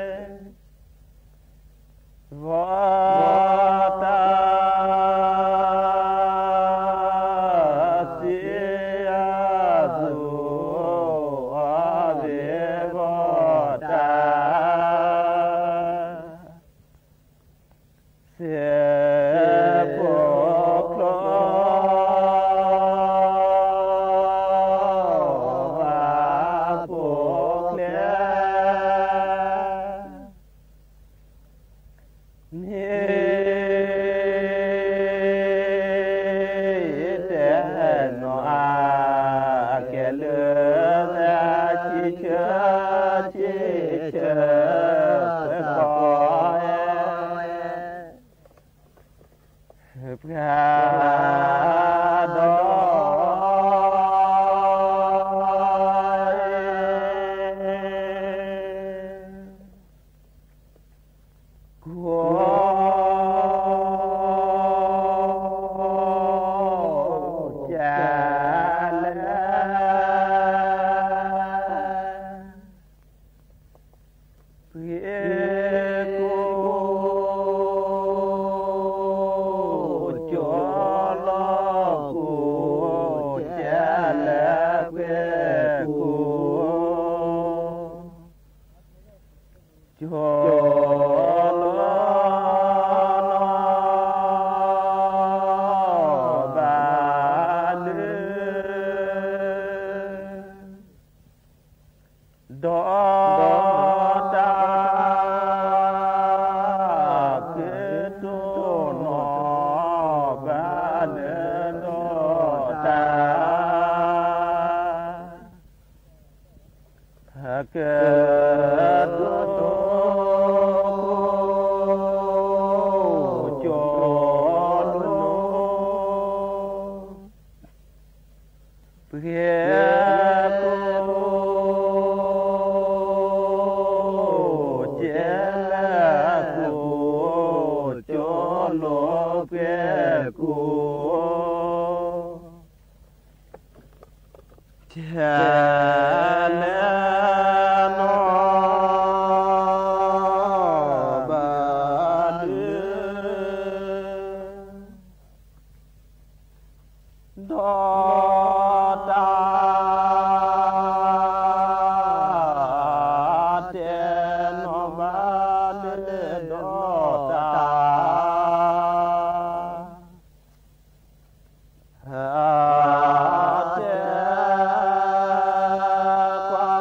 ဘီတၢ် စ့အသိး အီၤသ့ၣ်ဘီတၢ် စဲးဖိချီ ဘၣ်ဖိချဲ မ့ၢ်တဲနီၢ်အါ ကဲလၢသးဆံးဆၢ ဆံးဆၢသကိး ပှၤဒီး ကိး ကလၢ ပှ့ၤကိး ကၠီလီၤကိး ကလၢပှ့ၤကိး ကၠီလီၤ ဘၣ်လၢ ဒီးတၢ် ကတိၤနီၣ် ဘၣ်လၢဒီးတၢ် ကတိၤ ကၠီလီၤ ပှ့ၤကိး ကလၢကိး ကၠီလီၤပှ့ၤကိး ကလၢ နီၢ် ဘၣ်လၢ ဒီးတၢ် တဲနီၢ် ဘၣ်လၢဒီးတၢ် တဲ ကွၢ်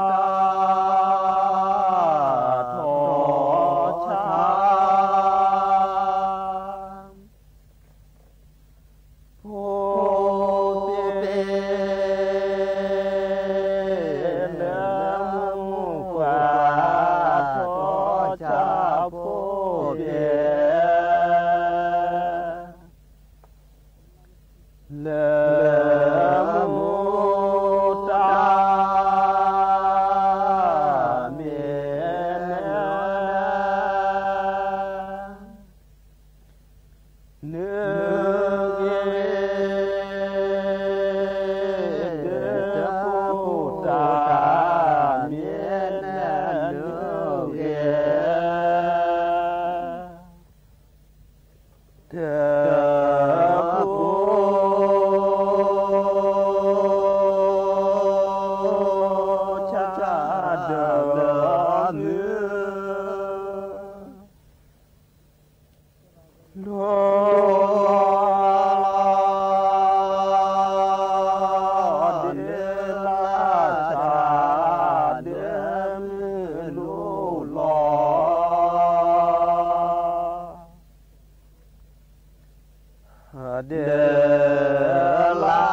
တၢ်လၢ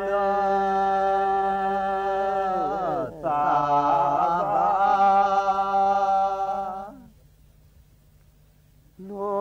တၢ်သးဘၣ် နီၢ်